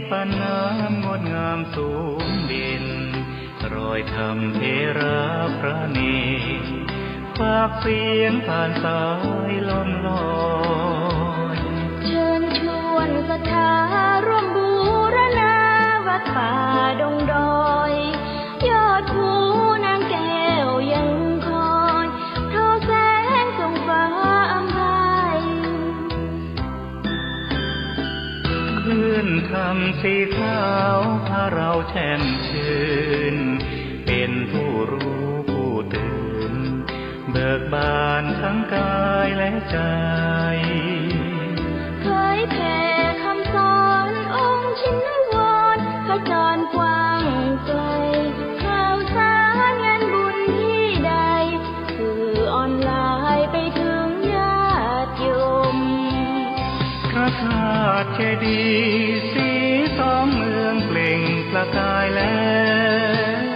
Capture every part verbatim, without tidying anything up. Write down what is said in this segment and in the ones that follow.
ประณามงดงามสูงเด่น รอยธรรมเถระพระเณร ฝากเสียงผ่านสายลมลอย เชิญชวนศรัทธาร่วมบูรณา วัดป่าดงดอย ยอดภูนางแก้วยังคอย ทอแสงส่องฟ้าอำไพ คลื่นธรรมสีขาวพาเราแช่มชื่น เป็นผู้รู้ผู้ตื่น เบิกบานทั้งกายและใจ เผยแผ่คำสอนองค์ชินวร ขจรกว้างไกล ข่าวสารงานบุญที่ใด สื่อออนไลน์ไปถึงญาติโยม พระธาตุเจดีย์สีสองเมืองเปล่งประกายแล้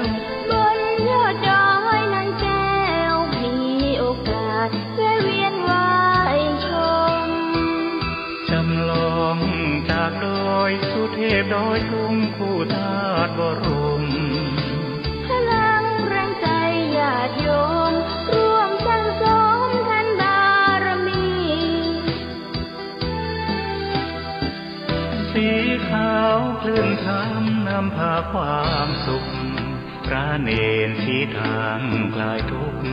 ว บนยอดดอยนางแก้ว มีโอกาสแวะเวียนไหว้ชม จำลองจากดอยสุเทพดอยตุงคู่ธาตุบรม พลังแรงใจญาติโยม ร่วมสั่งสมทานบารมี สีขาวคลื่นธรรมนำพาความสุข พระเณรชี้ทางคลายทุกข์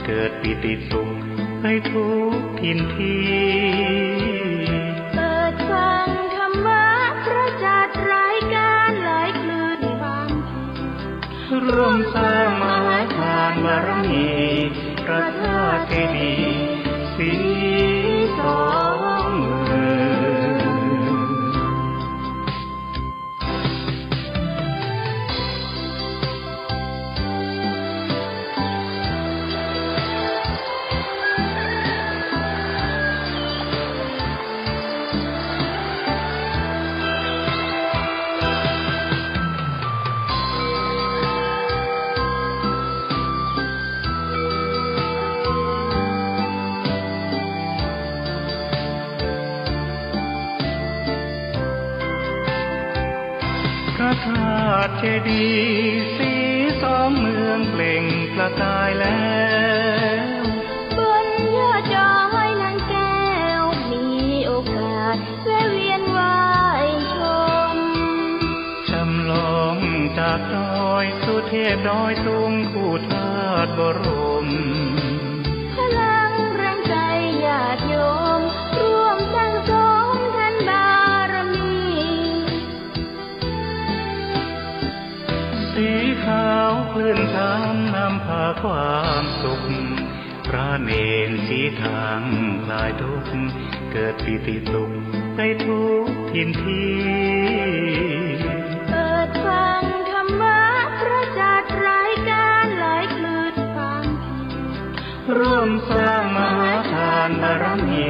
เกิดปีติสุขไปทุกถิ่นที่ เปิดฟังธรรมะประจักษ์รายการหลายคลื่นความ ร่วมสร้างมหาทานบารมี พระธาตุเจดีย์สีสองเมือง พระธาตุเจดีย์สีสองเมืองเปล่งประกายแล้ว บนยอดดอยนางแก้ว มีโอกาสแวะเวียนไหว้ชม จำลองจากดอยสุเทพดอยตุงคู่ธาตุบรม พลังแรงใจญาติโยม ร่วมสั่งสมทานบารมี สีขาวคลื่นธรรมนำพาความสุข พระเณรชี้ทางคลายทุกข์ เกิดปีติสุขไปทุกถิ่นที่ เปิดฟังธรรมะประจักษ์รายการหลายคลื่นความ ร่วมสร้างมหาทานบารมี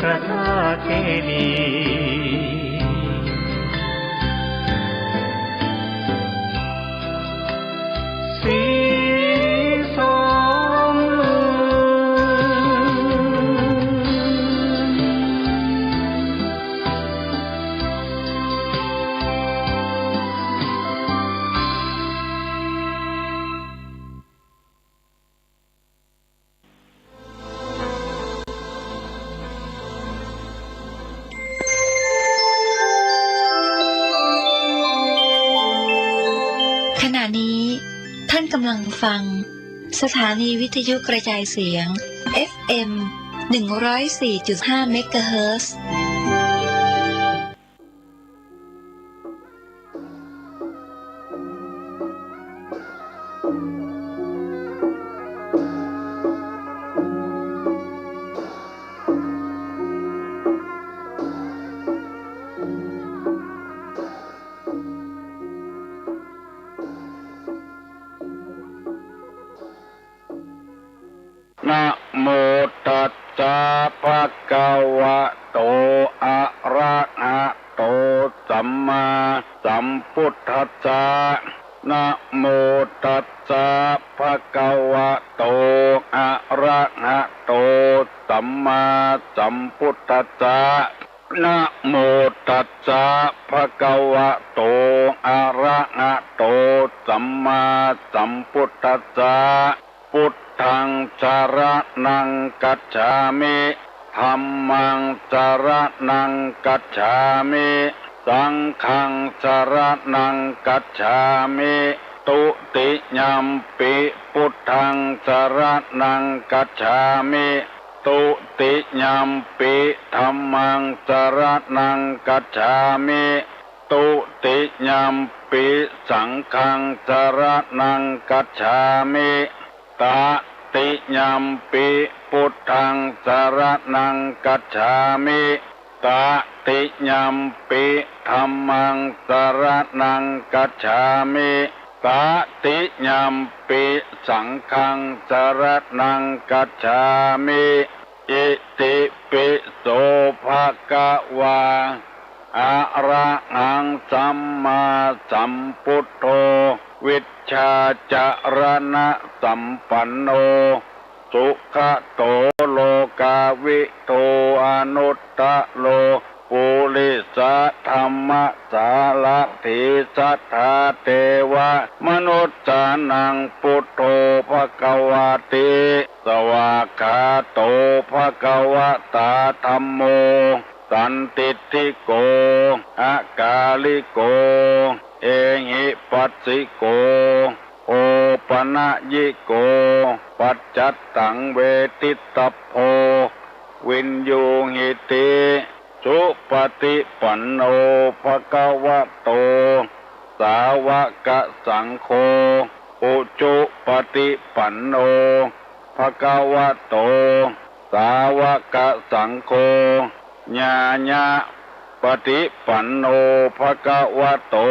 พระธาตุเจดีย์สีสองเมือง ขณะนี้ท่านกำลังฟังสถานีวิทยุกระจายเสียง เอฟเอ็ม หนึ่งร้อยสี่จุดห้า เมกะเฮิรตซ์ นะโมตัสสะ ภะคะวะโต อะระหะโต สัมมาสัมพุทธัสสะ นะโมตัสสะ ภะคะวะโต อะระหะโต สัมมาสัมพุทธัสสะ นะโมตัสสะ ภะคะวะโต อะระหะโต สัมมาสัมพุทธัสสะ Buddhaṃ saraṇaṃ gacchāmi. Dhammaṃ saraṇaṃ gacchāmi. Saṅghaṃ saraṇaṃ gacchāmi. Dutiyampi buddhaṃ saraṇaṃ gacchāmi. Dutiyampi dhammaṃ saraṇaṃ gacchāmi. Dutiyampi saṅghaṃ saraṇaṃ gacchāmi. Tatiyampi buddhaṃ saraṇaṃ gacchāmi. Tatiyampi dhammaṃ saraṇaṃ gacchāmi. Tatiyampi saṅghaṃ saraṇaṃ gacchāmi. Itipi so bhagavā arahaṃ sammāsambuddho vijjācaraṇasampanno sugato lokavidū anuttaro purisadammasārathi satthā devamanussānaṃ buddho bhagavāti. Svākkhāto bhagavatā dhammo sandiṭṭhiko akāliko ehipassiko opanayiko paccattaṃ veditabbo viññūhīti. Supaṭipanno bhagavato sāvakasaṅgho, ujupaṭipanno bhagavato sāvakasaṅgho, ñāyapaṭipanno bhagavato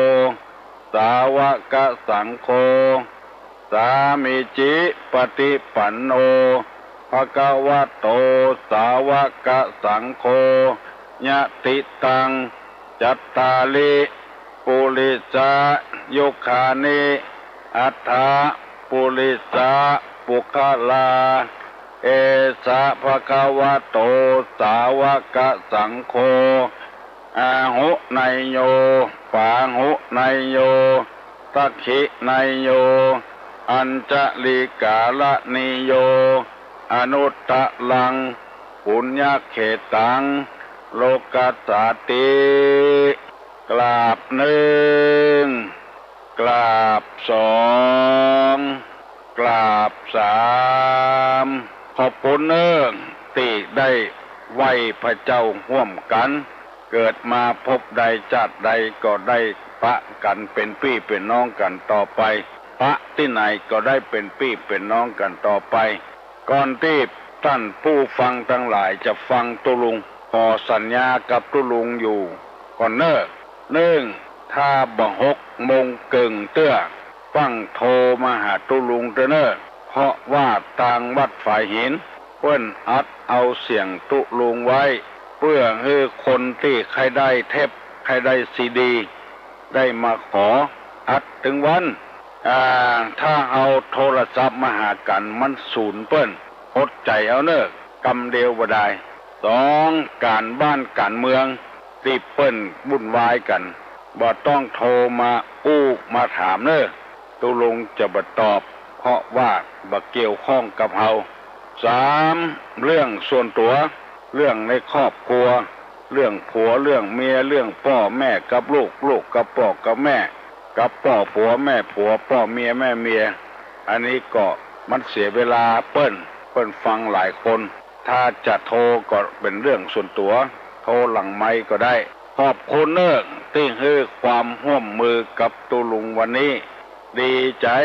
sāvakasaṅgho, sāmīcipaṭipanno bhagavato sāvakasaṅgho, yadidaṃ cattāri purisayugāni aṭṭha purisapuggalā, esa bhagavato sāvakasaṅgho, āhuneyyo pāhuneyyo dakkhiṇeyyo añjalikaraṇīyo anuttaraṃ puññakkhettaṃ lokassāti. กราบหนึ่ง กราบสอง กราบสาม ขอบคุณเน้อ ตี้ได้ไหว้พระเจ้าฮ่วมกั๋น เกิดมาภพใดชาติใดก็ได้ปะกั๋นเป๋นปี้เป๋นน้องกั๋นต่อไป ปะตี้ไหนก็ได้เป๋นปี้เป๋นน้องกั๋นต่อไป ก่อนตี้ต้านผู้ฟังตังหลายจะฟังตุ๊ลุง ขอสัญญากับตุ๊ลุงอยู่ก่อนเน้อ นึ่ง ถ้าบ่หกโมงเกิ่งเตื้อ ฟั่งโทรมาหาตุ๊ลุงเตื้อเน้อ เพราะว่าตางวัดฝายหิน เปิ้นอัดเอาเสียงตุ๊ลุงไว้ เปื้อหื้อคนตี้ใค่ได้เทป ใค่ได้ซีดี ได้มาขออัดตึงวัน อ่า ถ้าเอาโทรศัพท์มาหากั๋น มันสูญเปิ้น อดใจ๋เอาเน้อ กำเดียวบ่ดาย สอง ก๋านบ้านก๋านเมือง ตี้เปิ้นวุ่นวายกั๋น บ่ต้องโทรมาอู้มาถามเน้อ ตุ๊ลุงจะบ่ตอบ เพราะว่าบ่เกี่ยวข้องกับเฮา สาม เรื่องส่วนตั๋ว เรื่องในครอบครัว เรื่องผัว เรื่องเมีย เรื่องป้อแม่กับลูก ลูกกับป้อกับแม่ กับป้อผัว แม่ผัว ป้อเมีย แม่เมีย อันนี้ก็มันเสียเวลาเปิ้น เปิ้นฟังหลายคน ถ้าจะโทรก็เป๋นเรื่องส่วนตั๋ว โทรหลังไมค์ก็ได้ ขอบคุณเน้อ ตี้หื้อความฮ่วมมือกับตุ๊ลุงวันนี้ ดีใจ๋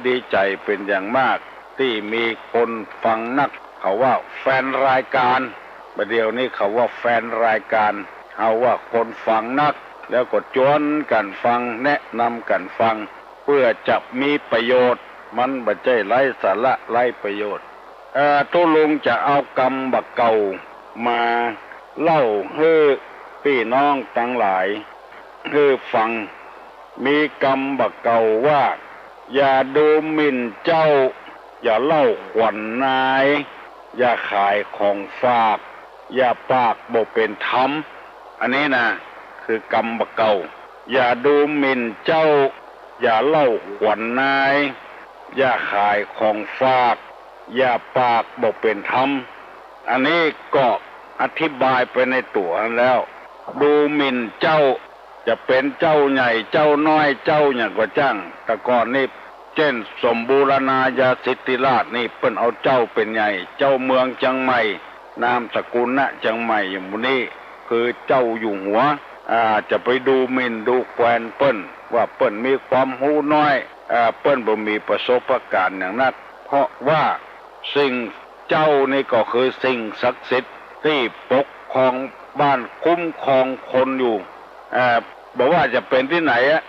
ดีใจ๋เป๋นอย่างมาก ตี้มีคนฟังนัก เขาว่าแฟนรายการ บ่าเดี่ยวนี้เขาว่าแฟนรายการ เฮาว่าคนฟังนัก แล้วก็จวนกั๋นฟัง แนะนำกั๋นฟัง เปื้อจะมีประโยชน์ มันบ่ใจ้ไร้สาระไร้ประโยชน์ เอ่อ ตุ๊ลุงจะเอากำบ่าเก่ามาเล่าหื้อปี้น้องตังหลายหื้อฟัง มีกำบ่าเก่าว่า อย่าดูหมิ่นเจ้า อย่าเล่าขวัญนาย อย่าขายของฝาก อย่าปากบ่เป๋นธรรม อันนี้นะ คือกรรมบ่าเก่า อย่าดูหมิ่นเจ้า อย่าเล่าขวัญนาย อย่าขายของฝาก อย่าปากบ่เป๋นธรรม อันนี้ก็อธิบายไปในตั๋วแล้ว ดูหมิ่นเจ้า จะเป๋นเจ้าใหญ่ เจ้าน้อย เจ้าหยังก็จ้าง แต่ก่อนนี่ เจ้นสมบูรณาญาสิทธิราชนี่ เปิ้นเอาเจ้าเป๋นใหญ่ เจ้าเมืองเจียงใหม่ นามสกุลนะเจียงใหม่ อย่างหมู่นี้ คือเจ้าอยู่หัว อ่า จะไปดูหมิ่นดูแควนเปิ้น ว่าเปิ้นมีความฮู้น้อย อ่า เปิ้นบ่มีประสบการณ์อย่างนัก เพราะว่าสิ่ง เจ้านี่ก็คือสิ่งศักดิ์สิทธิ์ตี้ปกครองบ้าน คุ้มครองคนอยู่ เอ่อ บ่ว่าจะเป๋นตี้ไหนอะ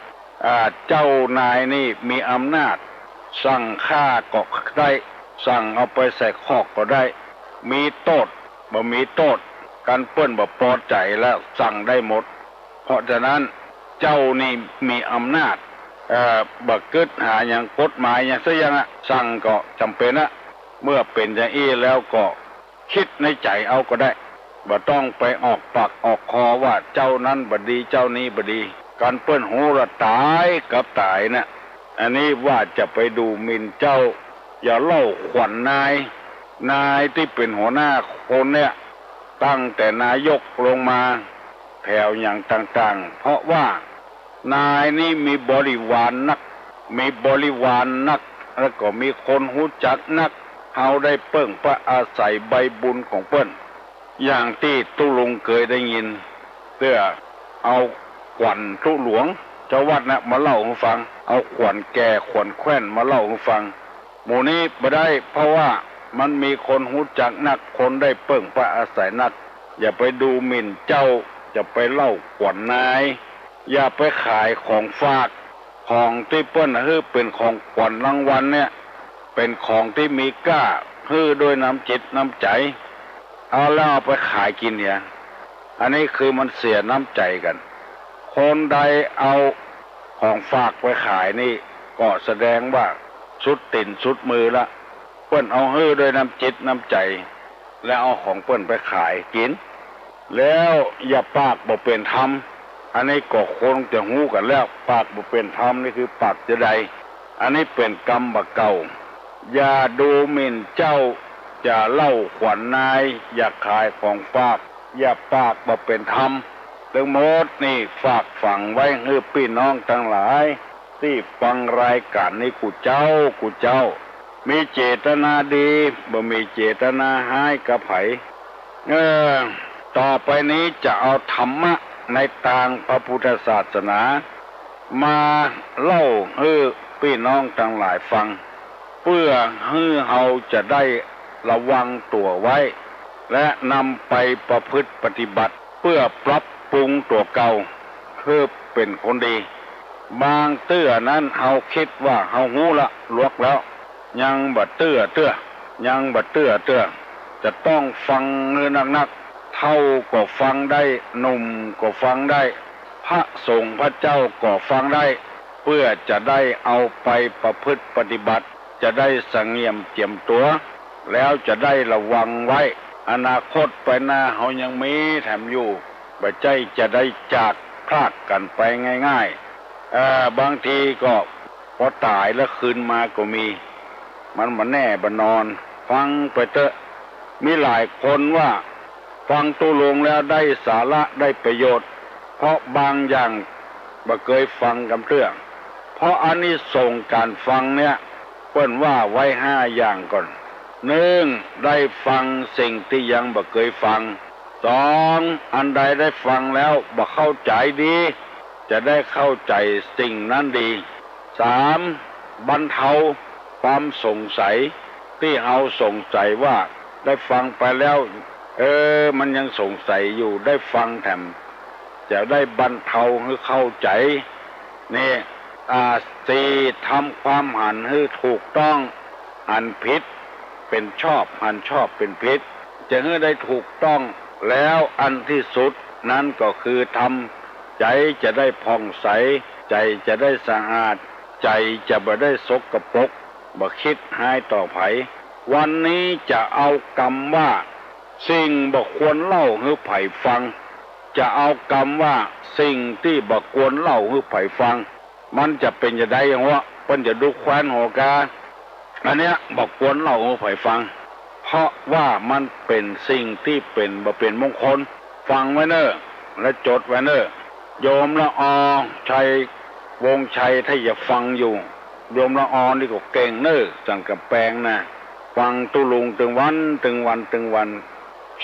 อ่า เจ้านายนี่มีอำนาจ สั่งฆ่าก็ได้ สั่งเอาไปใส่คอกก็ได้ มีโต้ษ บ่มีโต้ษ กันเปิ้นบ่ปอใจ๋แล้วสั่งได้หมด เพราะฉะนั้นเจ้านี่มีอำนาจ เอ่อ บ่กึ๊ดหาหยังกฎหมายหยังสักอย่างอะ สั่งก็จ๋ำเป๋นอะ เมื่อเป๋นอย่างอี้แล้วก็กึ๊ดในใจ๋เอาก็ได้ บ่ต้องไปออกปากออกคอว่าเจ้านั้นบ่ดี เจ้านี้บ่ดี กันเปิ้นฮู้ละต๋ายกับต๋ายนะ อันนี้ว่าจะไปดูหมิ่นเจ้า อย่าเล่าขวัญนาย นายตี้เป๋นหัวหน้าคนเนี่ย ตั้งแต่นายกลงมา แถวหยังต่างๆ เพราะว่านายนี่มีบริวารนัก มีบริวารนัก แล้วก็มีคนฮู้จักนัก เฮาได้เปิ้งพระอาศัยใบบุญของเปิ้น อย่างตี้ตุ๊ลุงเกยได้ยิน เตื้อ เอาขวัญตุ๊หลวง เจ้าวัดนะมาเล่าหื้อฟัง เอาขวัญแก่ขวัญแคว่นมาเล่าหื้อฟัง หมู่นี้บ่ได้ เพราะว่ามันมีคนฮู้จักนัก คนได้เปิ้งพระอาศัยนัก อย่าไปดูหมิ่นเจ้า อย่าไปเล่าขวัญนาย อย่าไปขายของฝาก ของตี้เปิ้นหื้อเป๋นของขวัญรางวัลเนี่ย เป๋นของตี้มีก้า หื้อด้วยน้ำจิตน้ำใจ๋ เอาแล้วเอาไปขายกิ๋นเหีย อันนี้คือมันเสียน้ำใจ๋กั๋น คนใดเอาของฝากไปขายนี่ก็แสดงว่าสุดตี๋นสุดมือละ เปิ้นเอาหื้อด้วยน้ำจิตน้ำใจ๋ แล้วเอาของเปิ้นไปขายกิ๋น แล้วอย่าปากบ่เป๋นธรรม อันนี้ก็คงจะฮู้กั๋นแล้ว ปากบ่เป๋นธรรมนี่คือปากจาใด อันนี้เป๋นกรรมบ่าเก่า อย่าดูหมิ่นเจ้า อย่าเล่าขวัญนาย อย่าขายของฝาก อย่าปากบ่เป๋นธรรม ตึงหมดนี่ฝากฝังไว้หื้อปี้น้องตังหลาย ตี้ฟังรายก๋านนี้กู้เจ้ากู้เจ้า มีเจตนาดี บ่มีเจตนาฮ้ายกับใผ เออ ต่อไปนี้จะเอาธรรมะในตางพระพุทธศาสนา มาเล่าหื้อปี้น้องตังหลายฟัง เปื้อหื้อเฮาจะได้ระวังตั๋วไว้ และนำไปประพฤติปฏิบัติ เปื้อปรับปรุงตั๋วเก่า หื้อเป๋นคนดี บางเตื้อนั้นเฮาคิดว่าเฮาฮู้ละ หลวกแล้ว ยังบ่เตื้อเตื้อ ยังบ่เตื้อเตื้อ จะต้องฟังหื้อนักๆ เฒ่าก็ฟังได้ หนุ่มก็ฟังได้ พระสงฆ์พระเจ้าก็ฟังได้ เปื้อจะได้เอาไปประพฤติปฏิบัติ จะได้สงเงียมเจียมตั๋ว แล้วจะได้ระวังไว้ อนาคตไปหน้าเฮายังมีแถมอยู่ บ่ใจ้จะได้จากพรากกั๋นไปง่ายๆ เอ่อ บางทีก็ปอต๋ายแล้วคืนมาก็มี มันบ่แน่บ่นอน ฟังไปเต๊อะ มีหลายคนว่าฟังตุ๊ลุงแล้วได้สาระได้ประโยชน์ เพราะบางอย่างบ่เกยฟังกำเตื้อ เพราะอานิสงส์ก๋านฟังเนี่ย เปิ้นว่าไว้ห้าอย่างก่อน นึ่ง ได้ฟังสิ่งตี้ยังบ่เกยฟัง สอง อันใดได้ฟังแล้วบ่เข้าใจ๋ดี จะได้เข้าใจ๋สิ่งนั้นดี สาม บรรเทาความสงสัย ตี้เฮาสงสัยว่าได้ฟังไปแล้ว เออ มันยังสงสัยอยู่ ได้ฟังแถม จะได้บรรเทาหื้อเข้าใจ๋ นี่ อ่า สี่ ทำความหันหื้อถูกต้อง หันผิดเป๋นชอบ หันชอบเป๋นผิด จะหื้อได้ถูกต้อง แล้วอันที่สุดนั้นก็คือทำใจ๋จะได้ผ่องใส ใจ๋จะได้สะอาด ใจ๋จะบ่ได้สกปรก บ่คิดฮ้ายต่อใผ วันนี้จะเอากำว่า สิ่งบ่ควรเล่าหื้อใผฟัง จะเอากำว่าสิ่งตี้บ่ควรเล่าหื้อใผฟัง มันจะเป๋นจาใดหัว เปิ้นจะดูแควนหัวกา อันเนี้ยบ่ควรเล่าหื้อใผฟัง เพราะว่ามันเป๋นสิ่งตี้เป๋น บ่เป๋นมงคล ฟังไว้เน่อ และจดไว้เน่อ โยมละออ ชัย วงศ์ชัย ถ้าจะฟังอยู่ โยมละออนี่ก็เก่งเน่อ สันกำแปงนะ ฟังตุ๊ลุงตึงวัน ตึงวัน ตึงวัน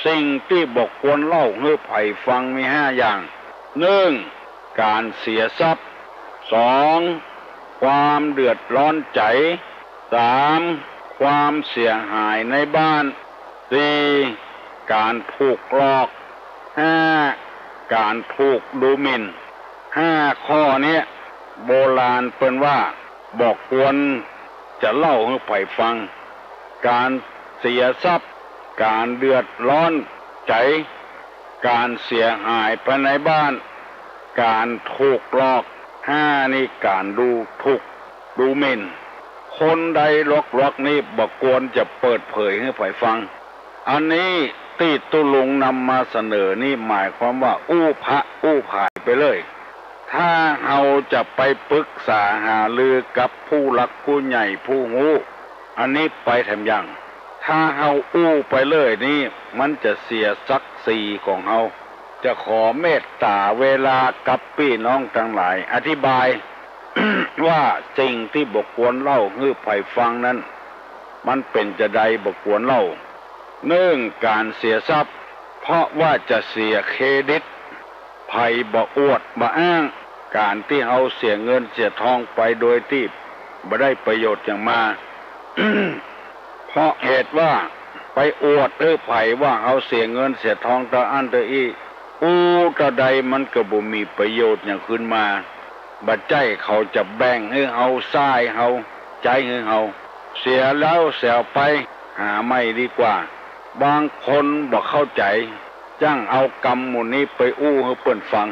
สิ่งตี้บ่ควรเล่าหื้อใผฟังมีห้าอย่าง นึ่ง ก๋านเสียทรัพย์ สอง ความเดือดร้อนใจ๋ สาม ความเสียหายในบ้าน สี่ ก๋านถูกหลอก ห้า ก๋านถูกดูหมิ่น ห้าข้อเนี้ย โบราณเปิ้นว่าบ่ควรจะเล่าหื้อใผฟัง ก๋านเสียทรัพย์ ก๋านเดือดร้อนใจ๋ ก๋านเสียหายภายในบ้าน ก๋านถูกหลอก ห้านี่ก๋านดูถูกดูหมิ่น คนใดหลอกๆ นี่บ่ควรจะเปิดเผยหื้อใผฟัง อันนี้ตี้ตุ๊ลุงนำมาเสนอนี่หมายความว่าอู้พระอู้ผายไปเลย ถ้าเฮาจะไปปรึกษาหารือกับผู้หลักผู้ใหญ่ผู้ฮู้ อันนี้ไปแถมยัง ถ้าเฮาอู้ไปเลยนี่มันจะเสียศักดิ์ศรีของเฮา จะขอเมตต๋าเวลากับปี้น้องตังหลายอธิบาย ว่าสิ่งตี้บ่ควรเล่าหื้อใผฟังนั้น มันเป๋นจาใดบ่ควรเล่า นึ่ง ก๋านเสียทรัพย์ เพราะว่าจะเสียเครดิต ใผบ่อวดบ่อ้าง ก๋านตี้เฮาเสียเงินเสียทองไปโดยตี้บ่ได้ประโยชน์หยังมา เพราะเหตุว่าไปอวดหื้อใผว่าเฮาเสียเงินเสียทองเต้าอั้นเต้าอี้ อู้เต้าใดมันก็บ่มีประโยชน์หยังคืนมา บ่ใจ้เขาจะแบ่งหื้อเฮา ใซ้เฮา ใจ๊หื้อเฮา เสียแล้วเสียไป หาใหม่ดีกว่า บางคนบ่เข้าใจ๋ จั้งเอากำหมู่นี้ไปอู้หื้อเปิ้นฟัง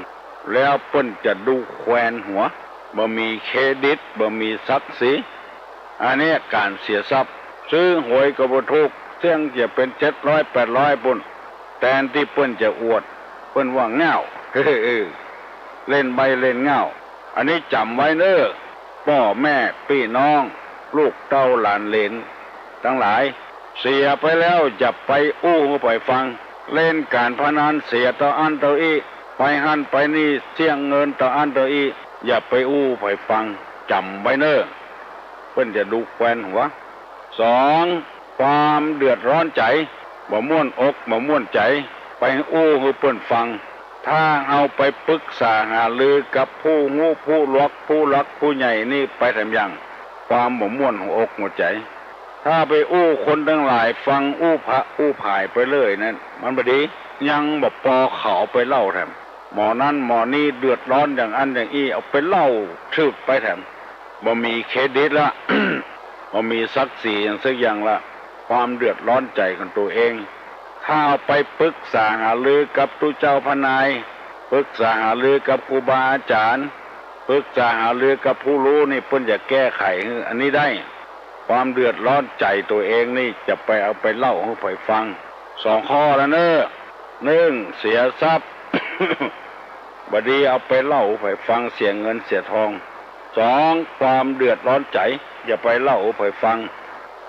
แล้วเปิ้นจะดูแควนหัว บ่มีเครดิต บ่มีศักดิ์ศรี อันเนี้ยก๋านเสียทรัพย์ ซื้อหวยก็บ่ถูก เสี้ยงจะเป๋นเจ็ดร้อยแปดร้อยปุ้น แตนตี้เปิ้นจะอวด เปิ้นว่าง่าว เออ เล่นใบ้เล่นง่าว อันนี้จ๋ำไว้เน่อ ป้อแม่ปี้น้อง ลูกเต้าหลานเหลนตังหลาย เสียไปแล้วอย่าไปอู้หื้อใผฟัง เล่นก๋านพนันเสียเต้าอั้นเต้าอี้ ไปหั้นไปนี่เสี้ยงเงินเต้าอั้นเต้าอี้ อย่าไปอู้ใผฟัง จ๋ำไว้เน่อ เปิ้นจะดูแควนหัว สอง ความเดือดร้อนใจ๋ บ่ม่วนอกบ่ม่วนใจ๋ ไปอู้หื้อเปิ้นฟัง ถ้าเฮาไปปรึกษาหารือกับผู้ฮู้ผู้หลอกผู้หลักผู้ใหญ่นี่ไปแถมยัง ความบ่ม่วนหัวอกหัวใจ๋ ถ้าไปอู้คนตังหลายฟังอู้พระอู้ผายไปเลยนั้น มันบ่ดี ยังบ่ปอเขาเอาไปเล่าแถม หมอนั้นหมอนี้เดือดร้อนอย่างอั้นอย่างอี้ เอาไปเล่าถืกไปแถม บ่มีเครดิตละ บ่มีศักดิ์ศรีหยังสักอย่างละ ความเดือดร้อนใจ๋ของตั๋วเอง ถ้าเอาไปปรึกษาหารือกับตุ๊เจ้าพระนาย ปรึกษาหารือกับครูบาอาจ๋ารย์ ปรึกษาหารือกับผู้ฮู้นี่เปิ้นจะแก้ไขหื้ออันนี้ได้ ความเดือดร้อนใจ๋ตั๋วเองนี่จะไปเอาไปเล่าหื้อใผฟัง สองข้อแล้วเน่อ นึ่ง เสียทรัพย์ บ่ดีเอาไปเล่าหื้อใผฟัง เสียเงินเสียทอง สอง ความเดือดร้อนใจ๋ อย่าไปเล่าหื้อใผฟัง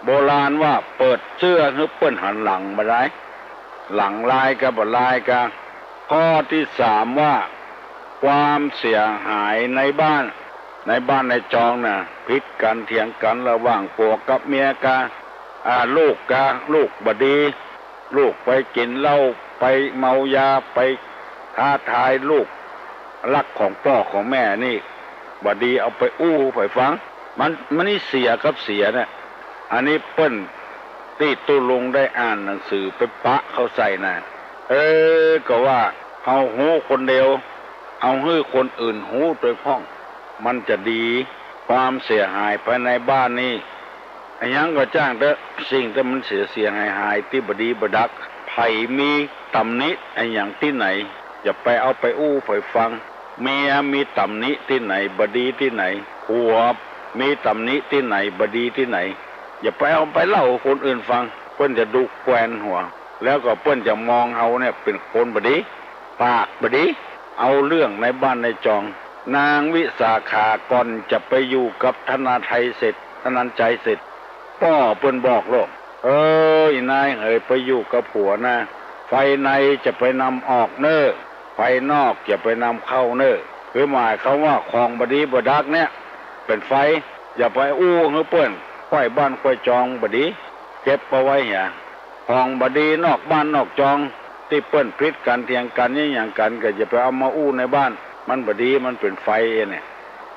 โบราณว่าเปิดเสื้อหื้อเปิ้นหันหลังบ่ได้ หลังลายกาบ่ลายกา ข้อตี้สามว่า ความเสียหายในบ้าน ในบ้านในจองน่ะ ผิดกั๋นเถียงกั๋นระหว่างผัวกับเมียกา อ่า ลูกกา ลูกบ่ดี ลูกไปกิ๋นเหล้า ไปเมายา ไปท้าทายลูกรักของป้อของแม่นี่ บ่ดีเอาไปอู้ใผฟัง มัน มันนี่เสียกับเสียเนี่ย อันนี้เปิ้นตี้ตุ๊ลุงได้อ่านหนังสือไปปะเข้าใส่น่ะ เออ ก็ว่าเฮาฮู้คนเดียว เอาหื้อคนอื่นฮู้ตวยพ่อง มันจะดี ความเสียหายภายในบ้านนี่ อะหยังก็จ้างเต๊อะ สิ่งตี้มันเสียเสียหายหายตี้บ่ดีบ่ดัก ใผมีตำหนิอะหยังตี้ไหน อย่าไปเอาไปอู้ใผฟัง เมียมีตำหนิตี้ไหน บ่ดีตี้ไหน ผัวมีตำหนิตี้ไหน บ่ดีตี้ไหน อย่าไปเอาไปเล่าคนอื่นฟัง เปิ้นจะดูแควนหัว แล้วก็เปิ้นจะมองเฮาเนี่ยเป๋นคนบ่ดี ปากบ่ดี เอาเรื่องในบ้านในจอง นางวิสาขาก่อนจะไปอยู่กับธนาไทยเสร็จ ธนัญชัยเสร็จ ป้อเปิ้นบอกโลก เออ อีนายเหย ไปอยู่กับผัวนะ ไฟในจะไปนำออกเน่อ ไฟนอกจะไปนำเข้าเน่อ คือหมายความว่าของบ่ดีบ่ดักเนี่ย เป๋นไฟ อย่าไปอู้หื้อเปิ้น ใคว่บ้านใคว่จองบ่ดี เก็บเอาไว้เหีย ของบ่ดีนอกบ้านนอกจอง ตี้เปิ้นผิดกั๋นเถียงกั๋นอิหยังกั๋น ก็อย่าไปเอามาอู้ในบ้าน มันบ่ดี มันเป๋นไฟเนี่ย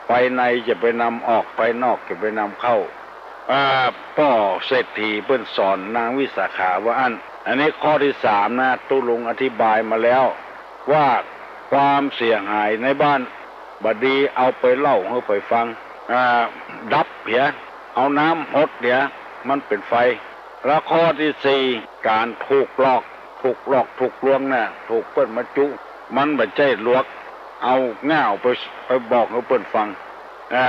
ไฟในจะไปนำออก ไฟนอกจะไปนำเข้า อ่า ป้อเศรษฐีเปิ้นสอนนางวิสาขาว่าอั้น อันนี้ข้อตี้สามนะ ตุ๊ลุงอธิบายมาแล้ว ว่าความเสียหายในบ้านบ่ดีเอาไปเล่าหื้อใผฟัง อ่า ดับเหีย เอาน้ำหดเหีย มันเป๋นไฟ แล้วข้อตี้สี่ ก๋านถูกหลอก ถูกหลอกถูกลวงน่ะ ถูกเปิ้นมาจุ มันบ่ใจ้ลวก เอาง่าวไป ไปบอกหื้อเปิ้นฟัง อ่า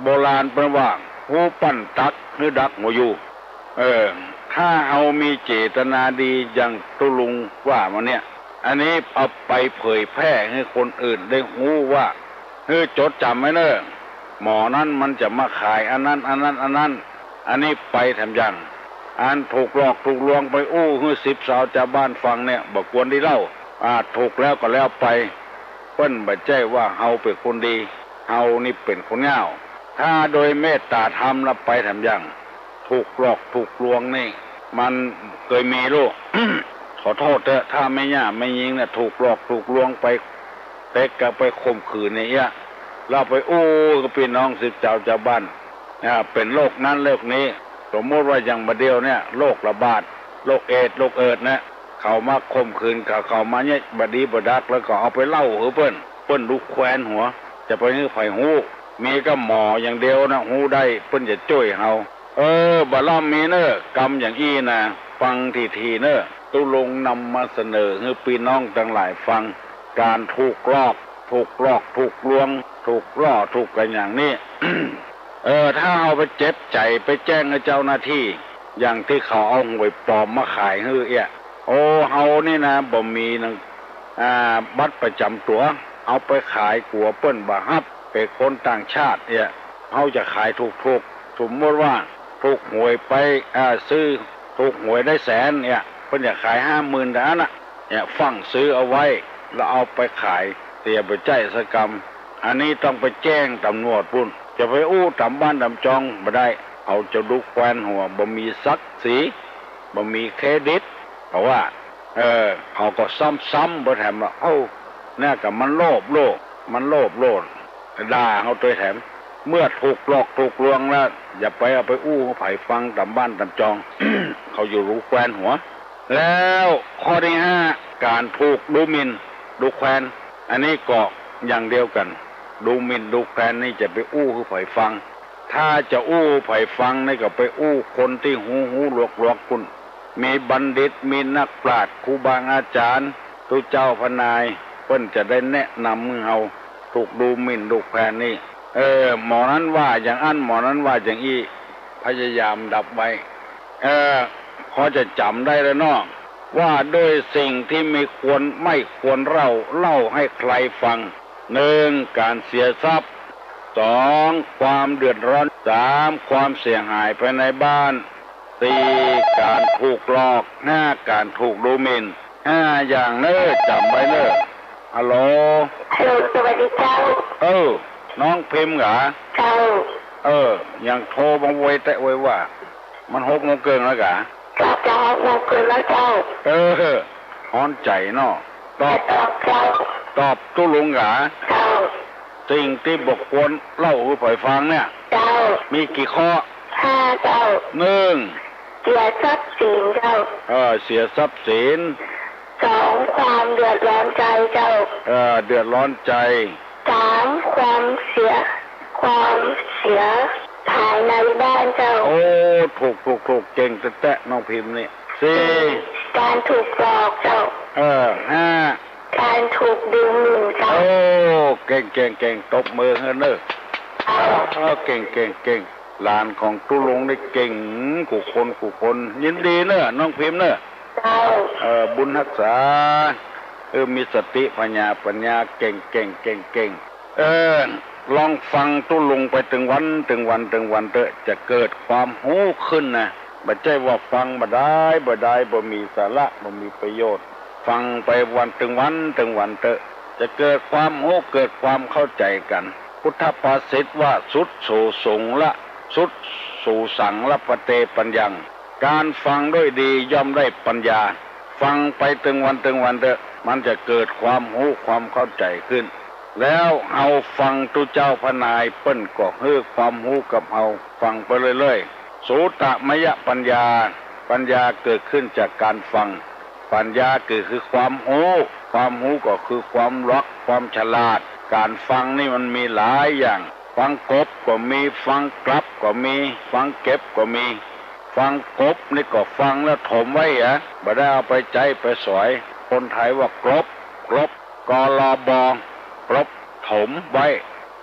โบราณเปิ้นว่า ฮู้ปันตั๊ก หื้อดักหัวยู เออ ถ้าเฮามีเจตนาดีอย่างตุ๊ลุงว่ามาเนี่ย อันนี้เอาไปเผยแพร่หื้อคนอื่นได้ฮู้ว่า หื้อจดจ๋ำไว้เน่อ หมอนั้นมันจะมาขายอันนั้น อันนั้น อันนั้น อันนี้ไปแถมยัง อันถูกหลอกถูกลวงไปอู้หื้อสิบสาวจาวบ้านฟังเนี่ย บ่ควรดีเล่า อ่า ถูกแล้วก็แล้วไป เปิ้นบ่ใจ้ว่าเฮาเป๋นคนดี เฮานี่เป๋นคนง่าว ถ้าโดยเมตต๋าธรรมละไปแถมยัง ถูกหลอกถูกลวงนี่ มันเกยมีลูก ขอโต้ษเต๊อะ ถ้าแม่หญ้าแม่ญิงเนี่ย ถูกหลอกถูกลวงไป เต๊กก็ไปข่มขืนอย่างเอี้ย แล้วไปอู้กับปี้น้องสิบสาวจาวบ้าน อ่า เป๋นโรคนั้นโรคนี้ สมมุติว่าอย่างบ่าเดี่ยวเนี่ย โรคระบาด โรคเอดส์ โรคเอิดส์เนี่ย เขามาข่มขืน เขา เขามาเยียะบ่ดีบ่ดัก แล้วก็เอาไปเล่าหื้อเปิ้น เปิ้นดูแควนหัว จะไปหื้อใผฮู้ มีก้าหมออย่างเดียวนะ ฮู้ได้ เปิ้นจะจ้วยเฮา เออ บ่าล้ำมีเน่อ กรรมอย่างอี้นะ ฟังถี่ๆ เน่อ ตุ๊ลุงนำมาเสนอหื้อปี้น้องตังหลายฟัง ก๋านถูกหลอก ถูกหลอก ถูกลวง ถูกล่อ ถูกกั๋นอย่างนี้ เออ ถ้าเฮาไปเจ็บใจ๋ ไปแจ้งหื้อเจ้าหน้าตี้ อย่างตี้เขาเอาหวยปลอมมาขายหื้อเอี้ย โอ้ เฮานี่นะ บ่มีหนัง อ่า บัตรประจ๋ำตั๋ว เอาไปขาย กั๋วเปิ้นบ่ฮับ เป๋นคนต่างชาติเอี้ย เฮาจะขายถูกๆ สมมุติว่าถูกหวยไป อ่า ซื้อถูกหวยได้แสนเนี่ย เปิ้นจะขายห้าหมื่นเต้าอั้นน่ะ เนี่ย ฟั่งซื้อเอาไว้ แล้วเอาไปขาย เตียบ่ใจ้สักกำ อันนี้ต้องไปแจ้งตำรวจปู๊น จะไปอู้ต๋ามบ้านต๋ามจองบ่ได้ เขาจะดูแควนหัว บ่มีศักดิ์ศรี บ่มีเครดิต เขาว่า เออ เขาก็ซ้ำๆ ไปแถมว่า เอ้า เนี่ยก็มันโลภโลภ มันโลภโลภ ด่าเฮาตวยแถม เมื่อถูกหลอกถูกลวงแล้ว อย่าไปเอาไปอู้หื้อใผฟังต๋ามบ้านต๋ามจอง เขาจะดูแควนหัว แล้วข้อตี้ห้า ก๋านถูกดูหมิ่น ดูแควน อันนี้ก็อย่างเดียวกั๋น ดูหมิ่นดูแควนนี่จะไปอู้หื้อใผฟัง ถ้าจะอู้หื้อใผฟังนี่ก็ไปอู้คนตี้ฮู้ๆ หลวกๆ ปู๊น มีบัณฑิต มีนักปราชญ์ ครูบาอาจ๋ารย์ ตุ๊เจ้าพระนาย เปิ้นจะได้แนะนำหื้อเฮา ถูกดูหมิ่นดูแควนนี่ เออ หมอนั้นว่าอย่างอั้น หมอนั้นว่าอย่างอี้ พยายามดับไว้ เออ พอจะจ๋ำได้แล้วเนาะ ว่าด้วยสิ่งที่ไม่ควร ไม่ควรเล่า เล่าให้ใครฟัง หนึ่ง ก๋านเสียทรัพย์ สอง ความเดือดร้อน สาม ความเสียหายภายในบ้าน สี่ ก๋านถูกหลอก ห้า ก๋านถูกดูหมิ่น ห้า อย่างเน่อ จ๋ำไว้เน่อ ฮัลโหล ฮัลโหล สวัสดีเจ้า เออ น้องพิมพ์กา เจ้า เออ ยังโทรมาไวแต๊ไวว่า มันหกโมงเกิ่งแล้วกา เจ้า จะหกโมงเกิ่งแล้วเจ้า เออ ฮ้อนใจ๋เนาะ ตอบ ตอบเจ้า ตอบตุ๊ลุงกา เจ้า สิ่งตี้บ่ควรเล่าหื้อใผฟังเนี่ย เจ้า มีกี่ข้อ ห้า เจ้า หนึ่ง เสียทรัพย์สินเจ้า เออ เสียทรัพย์สิน สอง ความเดือดร้อนใจเจ้า เออ เดือดร้อนใจ สาม ความเสีย ความเสียภายในบ้านเจ้า โอ้ ถูก ถูก ถูก เก่งแต๊ๆ น้องพิมพ์นี่ สี่ ก๋านถูกหลอกเจ้า เออ ห้า ก๋านถูกดูหมิ่นเจ้า โอ้ เก่ง เก่ง เก่ง ตบมือหื้อเน่อ เจ้า เออ เก่ง เก่ง เก่ง หลานของตุ๊ลุงนี่เก่งกู้คนกู้คน ยินดีเน่อ น้องพิมพ์เน่อ เจ้า เออ บุญฮักษา เออ มีสติผญาปัญญาเก่งๆ เก่งๆ เออ ลองฟังตุ๊ลุงไปตึงวัน ตึงวัน ตึงวันเต๊อะ จะเกิดความฮู้ขึ้นนะ บ่ใจ้ว่าฟังบ่ดาย บ่ดาย บ่มีสาระ บ่มีประโยชน์ ฟังไปวัน ตึงวัน ตึงวันเต๊อะ จะเกิดความฮู้ เกิดความเข้าใจ๋กั๋น พุทธภาษิตว่า สุตโสสุงละ สุตโสสังละพะเตปัญญัง ก๋านฟังด้วยดีย่อมได้ปัญญา ฟังไปตึงวันตึงวันเต๊อะ มันจะเกิดความฮู้ความเข้าใจ๋ขึ้น แล้วเฮาฟังตุ๊เจ้าพระนายเปิ้นก็หื้อความฮู้กับเฮา ฟังไปเรื่อยๆ สูตมยปัญญา ปัญญาเกิดขึ้นจากก๋านฟัง ปัญญาก็คือความฮู้ ความฮู้ก็คือความลัก ความฉลาด ก๋านฟังนี่มันมีหลายอย่าง ฟังกบก็มี ฟังกลับก็มี ฟังเก็บก็มี ฟังกบนี่ก็ฟังแล้วถมไว้อะ บ่ได้เอาไปใจ๊ไปสอย คนไทยว่ากลบ กลบ กลบ กลบ ถมไว้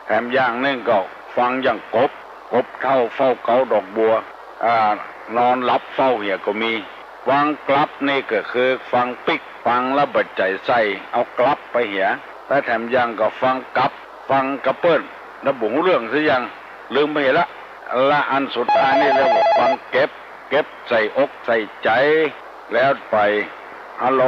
แถมอย่างนึ่งก็ฟังอย่างกบ กบเฒ่าเฝ้าเก๊าดอกบัว อ่า นอนหลับเฝ้าเหียก็มี ฟังกลับนี่ก็คือฟังปิ๊ก ฟังแล้วบ่ใจ๋ใส่ เอากลับไปเหีย และแถมอย่างก็ฟังกับ ฟังกับเปิ้น แล้วบ่ฮู้เรื่องสักอย่าง ลืมไปเหียละ และอันสุดท้ายนี่เรียกว่าฟังเก็บ เก็บใส่อกใส่ใจ๋ แล้วไป ฮัลโหล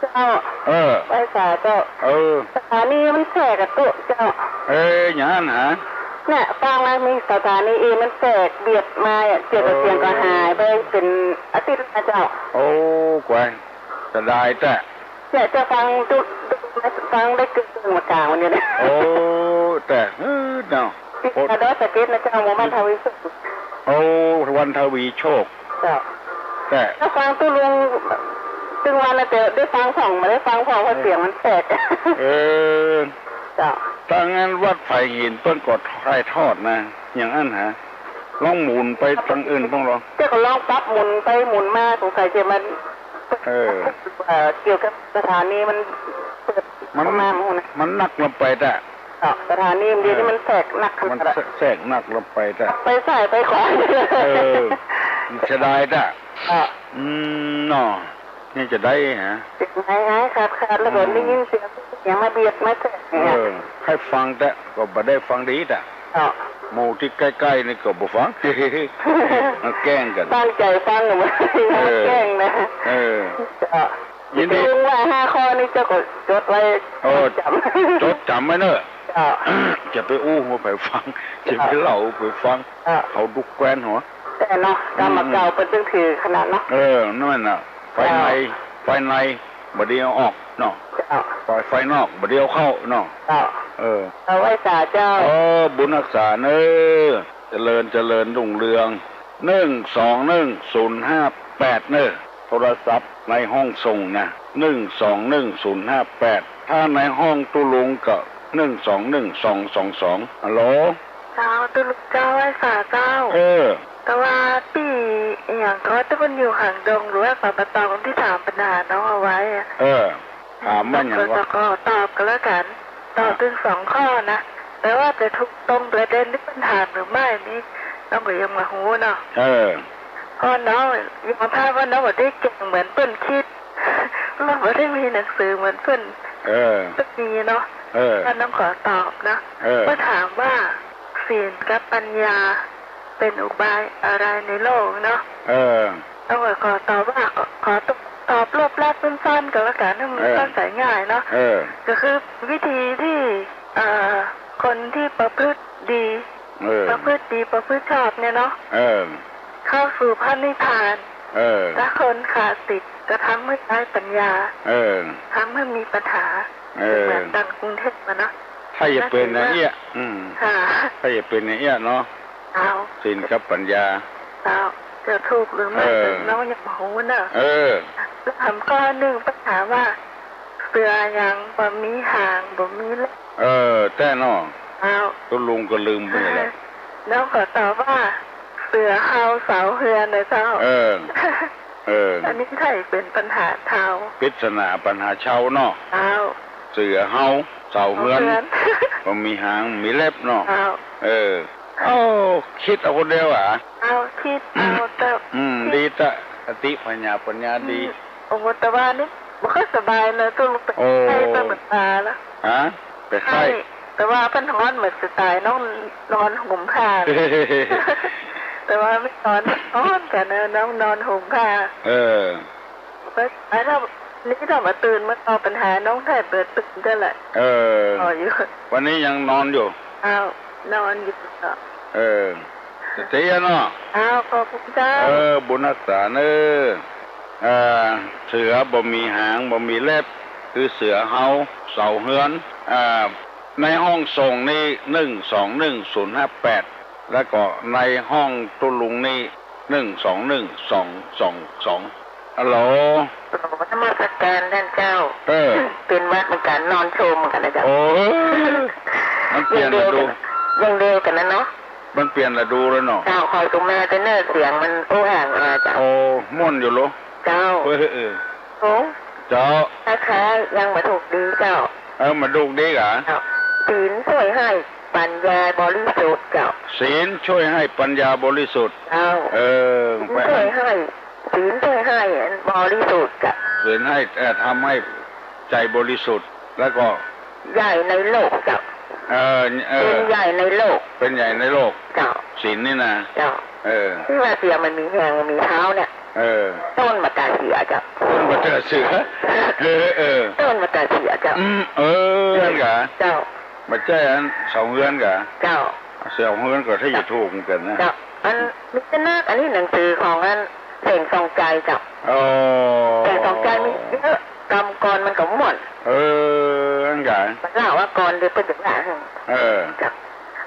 เจ้า เออ ไหว้สาเจ้า เออ สถานีมันแทรกอะตุ๊เจ้า เอ้ย อย่างนั้นหา เนี่ย ฟังแล้วมีสถานีอื่นมันแทรกเบียดมาอะ เจียก็เสียงก็หายไปเป๋นอาทิตย์แล้วเจ้า โอ้ กวย เสียดายแต๊ เนี่ยจะฟังตุ๊ ฟังได้เกินมากลางวันอยู่เนี่ย โอ้ แต๊ เออ เนาะ ที่ โอ้ ดอยสะเก็ดนะเจ้า หมู่บ้านทวีสุข โอ้ วันทวีโชค เจ้า แต๊ ถ้าฟังตุ๊ลุงตึงวันนะ แต่ได้ฟังพ่อง บ่ได้ฟังพ่อง เพราะเสียงมันแทรก เออ เจ้า ถ้างั้นวัดไผ่หินเปิ้นก็ถ่ายทอดนะ อย่างอั้นหา ลองหมุนไปตางอื่นพ่องลอง เจ้าก็ลองปรับหมุนไปหมุนมา สงสัยจะมัน เออ เอ่อ เกี่ยวกับสถานีมันเปิด มัน มาหมดนะ มันนักลงไปแต๊ เจ้า สถานีมันเดี๋ยวนี้มันแทรกนักขนาด มันแทรกนักลงไปแต๊ ไปซ้ายไปขวา เออ เสียดายแต๊ เจ้า อืม เนาะ นี่จะได้หา เสียงหายหายขาดขาด แล้วก็ได้ยินเสียง เสียงมาเบียดมาแทรกเนี่ย เออ ใค่ฟังแต๊ก็บ่ได้ฟังดีแต๊ เจ้า หมู่ตี้ใก้ๆ นี่ก็บ่ฟัง มันแกล้งกั๋น ตั้งใจ๋ฟังอยู่ เออ แกล้งนะ เออ เจ้า ยินดี ลุงว่าห้าข้อนี่เจ้าก็จดไว้ เออ จ๋ำ จดจ๋ำไว้เน่อ เจ้า จะไปอู้หื้อใผฟัง จะไปเล่าหื้อใผฟัง เจ้า เขาดุแควนหัว แต๊เนาะ กรรมเก่าเปิ้นตึงถือขนาดเนาะ เออ นั่นน่ะ ไฟใน เจ้า ไฟใน บ่ดีเอาออกเนาะ เจ้า ไฟ ไฟนอก บ่ดีเอาเข้าเนาะ เจ้า เออ เอาไหว้สาเจ้า เออ บุญฮักษาเน่อ เจริญ เจริญรุ่งเรือง หนึ่งสองหนึ่งศูนย์ห้าแปด เน่อ โทรศัพท์ในห้องส่งนะ หนึ่งสองหนึ่งศูนย์ห้าแปด ถ้าในห้องตุ๊ลุงก็ หนึ่งสองหนึ่งสองสองสอง ฮัลโหล เจ้า ตุ๊ลุงเจ้า ไหว้สาเจ้า เออ แต่ว่าตี้อะหยังก็ตี้มันอยู่หางดง หรือว่า ปปต ตี้ถามปัญหาน้องเอาไว้อะ เออ ถามว่าหยังวะ น้องก็จะขอตอบก็แล้วกั๋น ตอบ อ่ะ ตึงสองข้อนะ แต่ว่าจะถูกตรงประเด็นตี้เปิ้นถามหรือไม่นี่ น้องก็ยังบ่ฮู้เนาะ เออ เพราะน้องยอมรับว่าน้องบ่ได้เก่งเหมือนเปิ้นคิด น้องบ่ได้มีหนังสือเหมือนเปิ้น เออ เปิ้นมีเนาะ เออ ก็น้องขอตอบนะ เออ เปิ้นถามว่า ศีลกับปัญญา เป๋นอุบายอะไรในโลกเนาะ เออ น้องก็ขอตอบว่า ขอ ขอตอบรวบรัดสั้นๆ ก็แล้วกั๋น ให้มัน เออ เข้าใจ๋ง่ายเนาะ เออ ก็คือวิธีตี้ เอ่อ คนตี้ประพฤติดี เออ ประพฤติดี ประพฤติชอบเนี่ยเนาะ เออ เข้าสู่พระนิพพาน เออ ถ้าคนขาดศีลก็ทำหื้อไร้ปัญญา เออ ทำหื้อมีปัญหา เออ เหมือนดังกรุงเทพฯอะเนาะ ถ้าจะเป๋นอย่างเอี้ย อืม ค่ะ ถ้าจะเป๋นอย่างเอี้ยเนาะ เจ้า ศีลกับปัญญา เจ้า จะถูกหรือไม่ เออ น้องยังบ่ฮู้เนาะ เออ แล้วถามข้อนึ่ง เปิ้นถามว่า เสือหยังบ่มีหาง บ่มีเล็บ เออ แต๊เนาะ เจ้า ตุ๊ลุงก็ลืมไปแล้ว น้องขอตอบว่า เสือเฮาเสาเฮือนนะเจ้า เออ เออ อันนี้ใช่เป๋นปัญหาเฮา ปริศนาปัญหาเฮาเนาะ เจ้า เสือเฮาเสาเฮือน เสาเฮือน บ่มีหาง มีเล็บเนาะ เจ้า เออ โอ้ กึ๊ดเอาคนเดียวอะ เจ้า กึ๊ดเอาเจ้า อืม ดีแต๊ สติผญาปัญญาดี อืม โอ้ แต่ว่านี่ บ่ค่อยสบายนะ ตุ๊ลุงเป๋น โอ้ ไข้ เปิ้นบ่ตาละ ฮะ เป๋นไข้ ไข้ แต่ว่าเปิ้นฮ้อนเหมือนจะต๋าย น้องนอนห่มผ้า แต่ว่าเมื่อก่อนฮ้อนก่ะนะ น้องนอนห่มผ้า เออ เปิ้น ไอ้ถ้า นี่ถ้าบ่ตื่นมาตอบปัญหาน้องไถ่เป๋นตื่นได้แหละ เออ อ๋อ อยู่ วันนี้ยังนอนอยู่ อ้าว นอนอยู่เนาะ เออ เตี้ยเนาะ อ้าว ขอบคุณเจ้า เออ บุญฮักษาเน้อ เอ่อ เสือบ่มีหางบ่มีเล็บ คือเสือเฮาเสาเฮือน อ่า ในห้องส่งนี่ หนึ่งสองหนึ่งศูนย์ห้าแปด แล้วก็ในห้องตุ๊ลุงนี่ หนึ่งสองหนึ่งสองสองสอง ฮัลโหล ฮัลโหล นมัสการต้านเจ้า เออ เป๋นหวัดเหมือนกั๋น นอนโชมเหมือนกั๋นนะเจ้า โอ้ มันเปลี่ยนฤดู อย่างเดียวกั๋น อย่างเดียวกั๋นนะเนาะ มันเปลี่ยนฤดูแล้วเนาะ เจ้า ขอตั๋วแม่ไปเน้อ เสียงมันอู้ห่างอาเจ้า โอ้ ม่วนอยู่โล เจ้า เออ เออ โอ้ เจ้า ค้าๆ ยังบ่ถูกดีเจ้า เออ บ่ถูกดีกา เจ้า ศีลช่วยให้ปัญญาบริสุทธิ์เจ้า ศีลช่วยให้ปัญญาบริสุทธิ์ เจ้า เออ ศีลช่วยให้ ศีลช่วยให้บริสุทธิ์เจ้า ศีลให้ เอ่อ ทำให้ใจบริสุทธิ์ แล้วก็ ใหญ่ในโลกเจ้า เออ เออ เป๋นใหญ่ในโลก เป๋นใหญ่ในโลก เจ้า ศีลนี่นะ เจ้า เออ ตี้ว่าเสียมันมีแฮงมีเท้าเนี่ย เออ ต้นมะเตื้อเสือเจ้า ต้นมะเตื้อเสือ เออ เออ ต้นมะเตื้อเสือเจ้า อืม เออ นั่นกา เจ้า บ่ใจ้อันเสาเฮือนกา เจ้า เสาเฮือนก็ถ้าจะถูกเหมือนกั๋นนะ เจ้า อันมีตะนัก อันนี้หนังสือของอันเสงส่องใจเจ้า อ๋อ เสงส่องใจมีเยอะ กำกรมันก็ม่วน เออ นั่นกา มันเล่าว่ากรเดี๋ยวเปิ้นจะว่าให้ เออ เจ้า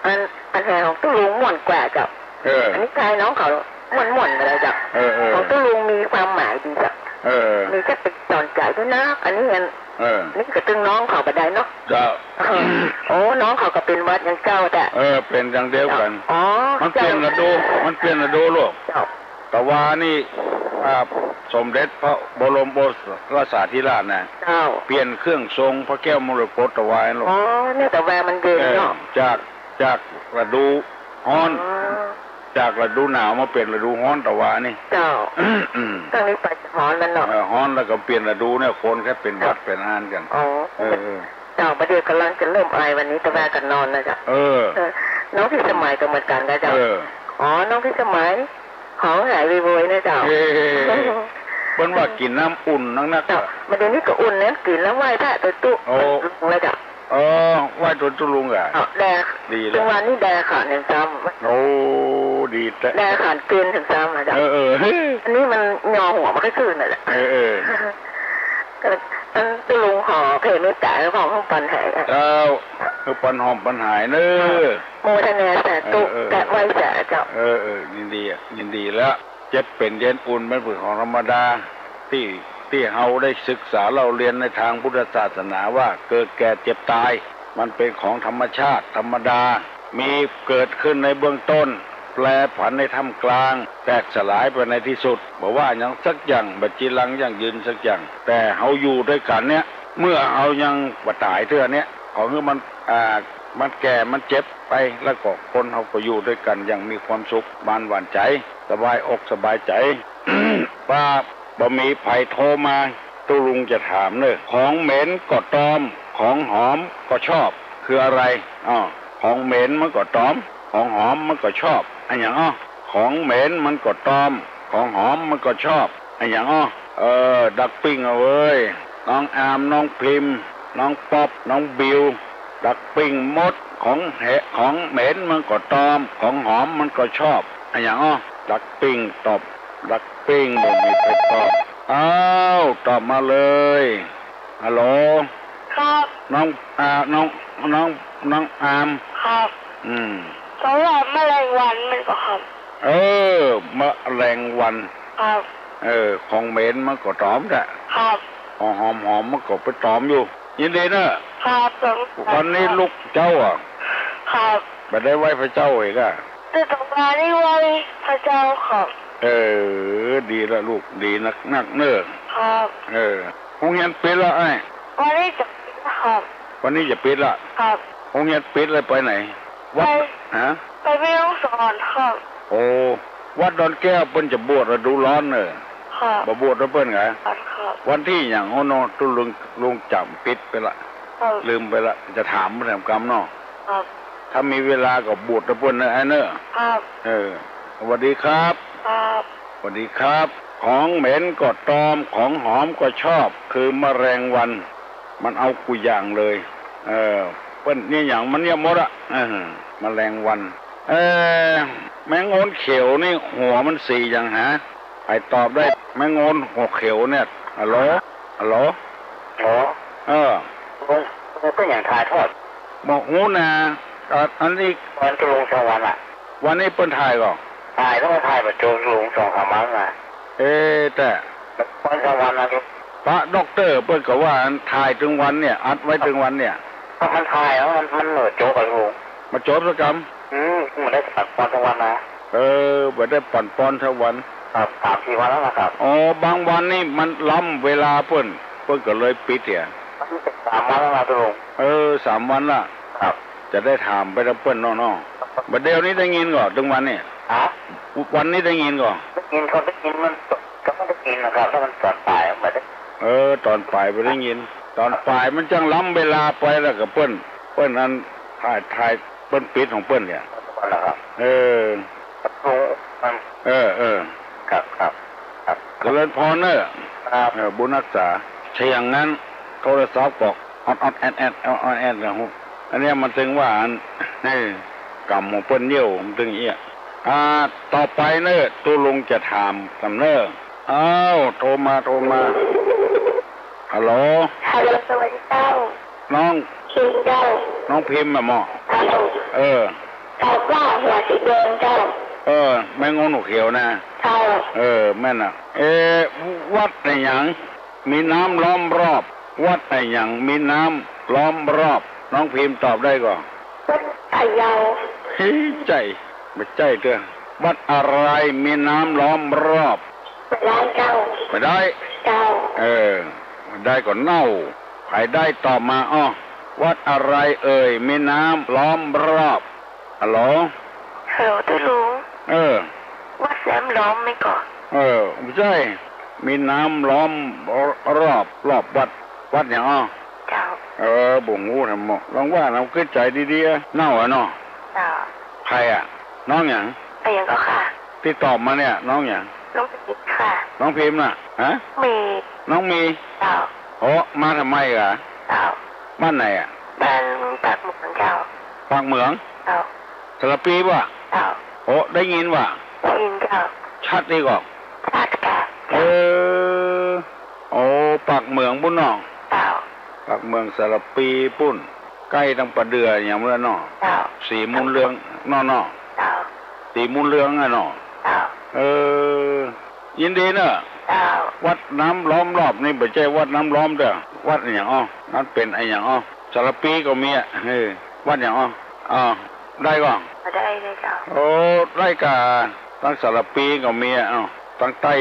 อัน อันแห่ของตุ๊ลุงม่วนกว่าเจ้า เออ อันนี้ชายน้องเขาม่วนๆ มาเลยเจ้า เออ เออ ของตุ๊ลุงมีความหมายดีเจ้า เออ มีจักเป๋นสอนใจ๋ด้วยนะ อันนี้อัน เออ นี่ก็ตึงน้องเขาบ่ได้เนาะ เจ้า เออ โอ้ น้องเขาก็เป๋นหวัดอย่างเจ้าแต๊ เออ เป๋นอย่างเดียวกั๋น อ๋อ มันเปลี่ยนฤดู เจ้า มันเปลี่ยนฤดูลูก เจ้า ตะวานี่ อ่า สมเด็จพระบรมโอรสาธิราชนะ เจ้า เปลี่ยนเครื่องทรงพระแก้วมรกตตะวาลูก อ๋อ เนี่ยตะวามันเย็นเนาะ เออ จาก จากฤดูฮ้อน อ๋อ จากฤดูหนาวมาเป๋นฤดูฮ้อนตะวานี่ เจ้า อืม ตั้งนี้ไปฮ้อนแล้วเนาะ เออ ฮ้อนแล้วก็เปลี่ยนฤดูเนี่ย คนแค่เป๋นหวัด เจ้า เป๋นอันกั๋น อ๋อ เออ เออ เจ้า บ่าเดี่ยวก่ำลังจะเริ่มไอวันนี้ ตะวาก่อนนอนนะเจ้า เออ เออ น้องพิสมัยก็เหมือนกั๋นนะเจ้า เออ อ๋อ น้องพิสมัย ขอหายไวๆ นะเจ้า เฮ้ เปิ้นว่ากิ๋นน้ำอุ่นนักๆ เจ้า บ่าเดี่ยวนี้ก็อุ่นนะ กิ๋นแล้วไหว้พระตุ๊ตุ๊ โอ้ ตุ๊ลุงแล้วเจ้า เออ ไหว้ตุ๊ตุ๊ลุงอ่ะ เจ้า แด ดีแล้ว เมื่อวานนี้แดขานเถิงซ้ำ โอ้ ดีแต๊ แดขานเกณฑ์เถิงซ้ำนะเจ้า เออ เออ อันนี้มันยอหัวมันก็ซื่นน่ะแหละ เออ เออ ก็อันตุ๊ลุงขอแผ่เมตตาให้ของของปันหายอ่ะ เจ้า คือปันหอมปันหายเน้อ โมทนาสาธุ เออ เออ กะไหว้สาเจ้า เออ เออ ยินดีอ่ะ ยินดีแล้ว เจ็บเป๋นเย็นอุ่นเป๋นเรื่องของธรรมดา ตี้ ตี้เฮาได้ศึกษาเล่าเรียนในตางพุทธศาสนาว่าเกิดแก่เจ็บต๋าย มันเป๋นของธรรมชาติธรรมดา มีเกิดขึ้นในเบื้องต้น แปรผันในท่ามกลาง แตกสลายไปในตี้สุด บ่ว่าหยังสักอย่าง บ่จีรังยั่งยืนสักอย่าง แต่เฮาอยู่ตวยกั๋นเนี่ย เมื่อเฮายังบ่ต๋ายเตื้อเนี่ย ขอหื้อมัน อ่า มันแก่มันเจ็บไป แล้วก็คนเฮาก็อยู่ตวยกั๋นอย่างมีความสุข บานหวานใจ๋ สบายอกสบายใจ๋ ว่าบ่มีใผโทรมา ตุ๊ลุงจะถามเน้อ ของเหม็นก็ตอม ของหอมก็ชอบ คืออะไร อ้อ ของเหม็นมันก็ตอม ของหอมมันก็ชอบ อะหยังอ้อ ของเหม็นมันก็ตอม ของหอมมันก็ชอบ อะหยังอ้อ เออ ดักปิ้งเอาเว้ย น้องอาร์ม น้องพิมพ์ น้องป๊อป น้องบิว ดักปิ้งหมด ของแห- ของเหม็นมันก็ตอม ของหอมมันก็ชอบ อะหยังอ้อ ดักปิ้งตอบ ดักปิ้ง บ่มีใผตอบ อ้าว ตอบมาเลย ฮัลโหล ครับ น้อง อ่า น้อง น้อง น้องอาร์ม ครับ อืม สำหรับแมลงวันมันก็ครับ เออ แมลงวัน ครับ เออ ของเหม็นมันก็ตอมแต๊ ครับ ของหอมๆ มันก็ไปตอมอยู่ ยินดีเน้อ ครับ วันนี้ลูกเจ้าอ่ะ ครับ บ่ได้ไหว้พระเจ้าอีกอ่ะ แต่ตะวานี้ไหว้พระเจ้าครับ เออ ดีละลูก ดีนักๆ เน้อ ครับ เออ โฮงเฮียนปิดละไอ้ วันนี้จะปิดละครับ วันนี้จะปิดละ ครับ โฮงเฮียนปิดแล้วไปไหน วัด ไป ฮะ ไปแม่ฮ่องสอนครับ โอ้ วัดดอนแก้วเปิ้นจะบวชฤดูร้อนเน้อ ครับ บ่บวชตวยเปิ้นกา ครับ วันตี้หยัง โอ้เนาะ ตุ๊ลุง ลุงจ๋ำปิดไปละ ครับ ลืมไปละ จะถามเปิ้นแถมกำเนาะ ครับ ถ้ามีเวลาก็บวชตวยเปิ้นเนาะ ไอ้เนาะ ครับ เออ สวัสดีครับ ครับ สวัสดีครับ ของเหม็นก็ตอม ของหอมก็ชอบ คือแมลงวัน มันเอากู้อย่างเลย เออ เปิ้นเนี่ยหยังมันเนี่ยหมดอะ เออ แมลงวัน เออ แมงโอนเขียวนี่หัวมันสีหยังหา ใผตอบได้ แมงโอนหัวเขียวเนี่ย ฮัลโหล ฮัลโหล ฮัลโหล เออ ลุง ลุงเปิ้นหยังถ่ายทอด บ่ฮู้นา อ่ะ อันนี้ วันตุ๊ลุงสองวันอะ วันนี้เปิ้นถ่ายก่อ ถ่าย แล้วมาถ่ายบ่จบลุง สองสามวันอะ เอ๊ะ แต่ วันสองวันอะ พระด็อกเตอร์เปิ้นก็ว่าอันถ่ายตึงวันเนี่ย อัดไว้ตึงวันเนี่ย ก็มันถ่ายแล้วมัน มันบ่จบอะลุง บ่จบสักกำ อืม มันได้ตัดปอนสักวันนะ เออ บ่ได้ปอนปอนสักวัน ครับ สามสี่วันแล้วนะครับ อ๋อ บางวันนี่มันล้ำเวลาเปิ้น เปิ้นก็เลยปิดเหีย มันเป็นสามวันแล้วนะลุง เออ สามวันละ ครับ จะได้ถามไปนำเปิ้นเนาะ เนาะ บ่าเดี่ยวนี้ได้ยินก่อ ตึงวันนี่ ฮะ วันนี้ได้ยินก่อ ได้ยิน ก็ได้ยิน มันก็ไม่ได้ยินนะครับ แล้วมันตอนบ่ายมันบ่ได้ เออ ตอนบ่ายบ่ได้ยิน ตอนบ่ายมันจั้งล้ำเวลาไปแล้วก็เปิ้น เปิ้นอันถ่าย ถ่าย เปิ้นปิดของเปิ้นเนี่ย นั่นแหละครับ เออ ครับ เออ เออ ครับ ครับ ครับ เจริญพรเนอะ ครับ เออ บุญฮักษา ถ้าอย่างนั้น โทรศัพท์ก็ออดๆแอดๆ ออดๆแอดๆ นะฮู้ อันเนี้ยมันถึงว่าอัน เออ กรรมของเปิ้นเยี่ยว มันถึงเอี้ย อ่า ต่อไปเนอะ ตุ๊ลุงจะถามกำเนอะ อ้าว โทรมา โทรมา ฮัลโหล ฮัลโหล สวัสดีเจ้า น้อง พิมพ์เจ้า น้องพิมพ์อะหมอ เจ้า เออ ตอบว่าหัวสีแดงเจ้า เออ แมงโอนหัวเขียวนะ เจ้า เออ แม่นอะ เอ๊ะ วัดอะหยัง มีน้ำล้อมรอบ วัดอะหยัง มีน้ำล้อมรอบ น้องพิมพ์ตอบได้ก่อ วัดพะเยา เฮ้ย ใจ้ บ่ใจ้เตื้อ วัดอะไรมีน้ำล้อมรอบ บ่ได้เจ้า บ่ได้ เจ้า เออ บ่ได้ก็เน่า ใผได้ตอบมา อ้อ วัดอะไรเอ่ย มีน้ำล้อมรอบ ฮัลโหล ฮัลโหล ตุ๊ลุง เออ วัดน้ำล้อมไหมก่อ เออ บ่ใจ้ มีน้ำล้อมรอบ รอบวัด วัดหยังอ้อ เจ้า เออ บ่ฮู้แหม ลองว่าเฮากึ๊ดใจ๋ดีๆ เน่าอะเนาะ เจ้า ใผอะ น้องหยัง อะหยังก่อค่ะ ตี้ตอบมาเนี่ย น้องหยัง น้องพิมพ์ค่ะ น้องพิมพ์น่ะ ฮะ มี น้องมี เจ้า โอ้ มาทำไมกะ เจ้า บ้านไหนอะ บ้านปากเหมืองเจ้า ปากเหมือง เจ้า สารภีบ่ะ เจ้า โอ้ ได้ยินบ่ะ ได้ยินเจ้า ชัดดีก่อ ชัดค่ะ เออ โอ้ ปากเหมืองปุ้นเนาะ เจ้า ปากเหมืองสารภีปุ้น ใก้ตังป่าเดื่ออย่างนั้นเนาะ เจ้า สีมูลเรืองเนาะ เนาะ เจ้า สีมูลเรืองอะเนาะ เจ้า เออ ยินดีเนอะ เจ้า วัดน้ำล้อมรอบนี่บ่ใจ้วัดน้ำล้อมเตื้อ วัดอะหยังอ้อ มันเป๋นอะหยังอ้อ สารภีก็มีอะ เออ วัดอะหยังอ้อ อ้อ ได้ก่อ ได้เลยเจ้า โอ้ ได้ก่อ ตังสารภีก็มีอะ อ้าว ตังใต้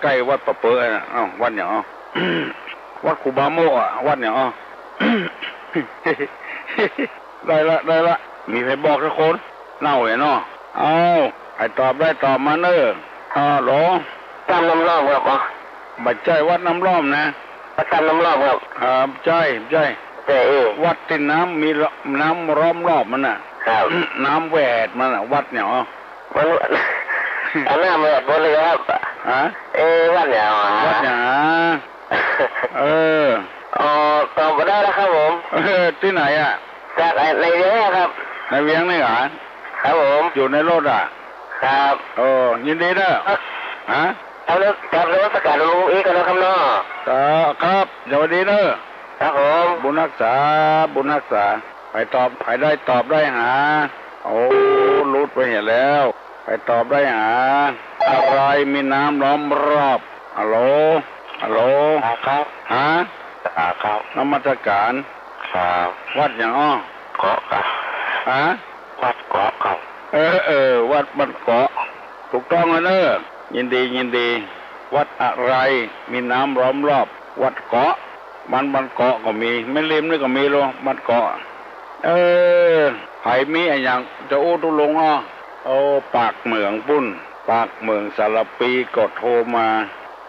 ใก้ๆวัดป่าเป๋ออะ อ้าว วัดอะหยังอ้อ วัดครูบาโมะอะ วัดอะหยังอ้อ ได้ละ ได้ละ มีใผบอกสักคน เน่าเหียเนาะ อ้าว ใผตอบได้ตอบมาเน่อ ฮัลโหล น้ำล้อมรอบครับ บ่ใจ้วัดน้ำล้อมนะ วัดน้ำล้อมรอบครับ อ่า บ่ใจ้ บ่ใจ้ แต่เออ วัดตี้น้ำมีล้อ- น้ำล้อมรอบมันน่ะ ครับ น้ำแหวดมันน่ะ วัดอะหยังอ้อ มัน อันน้ำแหวดหมดเลยครับ ฮะ เอ๊ะ วัดอะหยังอ้อ วัดอะหยังอ้อ เออ อ๋อ ตอบบ่ได้แล้วครับผม เออ ตี้ไหนอะ จากในเวียงเนี่ยครับ ในเวียงนี่เหรอ ครับผม อยู่ในรถอะ ครับ เออ ยินดีเนอะ ครับ ฮะ ครับ กราบนมัสการหลวงปู่อีกก่อนนะครับเนาะ ครับ ครับ สวัสดีเนอะ ครับผม บุญฮักษา บุญฮักษา ใผตอบ ใผได้ตอบได้หา โอ้ หลุดไปเหียแล้ว ใผตอบได้หา อะไรมีน้ำล้อมรอบ ฮัลโหล ฮัลโหล ครับ ฮะ ครับ นมัสการ ครับ วัดอะหยังอ้อ เกาะครับ ฮะ วัดเกาะครับ เออ เออ วัดบ้านเกาะ ถูกต้องแล้วเนอะ ยินดี ยินดี วัดอะไรมีน้ำล้อมรอบ วัดเกาะ บ้าน บ้านเกาะก็มี แม่ริมนี่ก็มีลอ บ้านเกาะ เออ ใผมีอะหยังจะอู้ตุ๊ลุงอ้อ โอ้ ปากเหมืองปุ้น ปากเหมืองสารภีก็โทรมา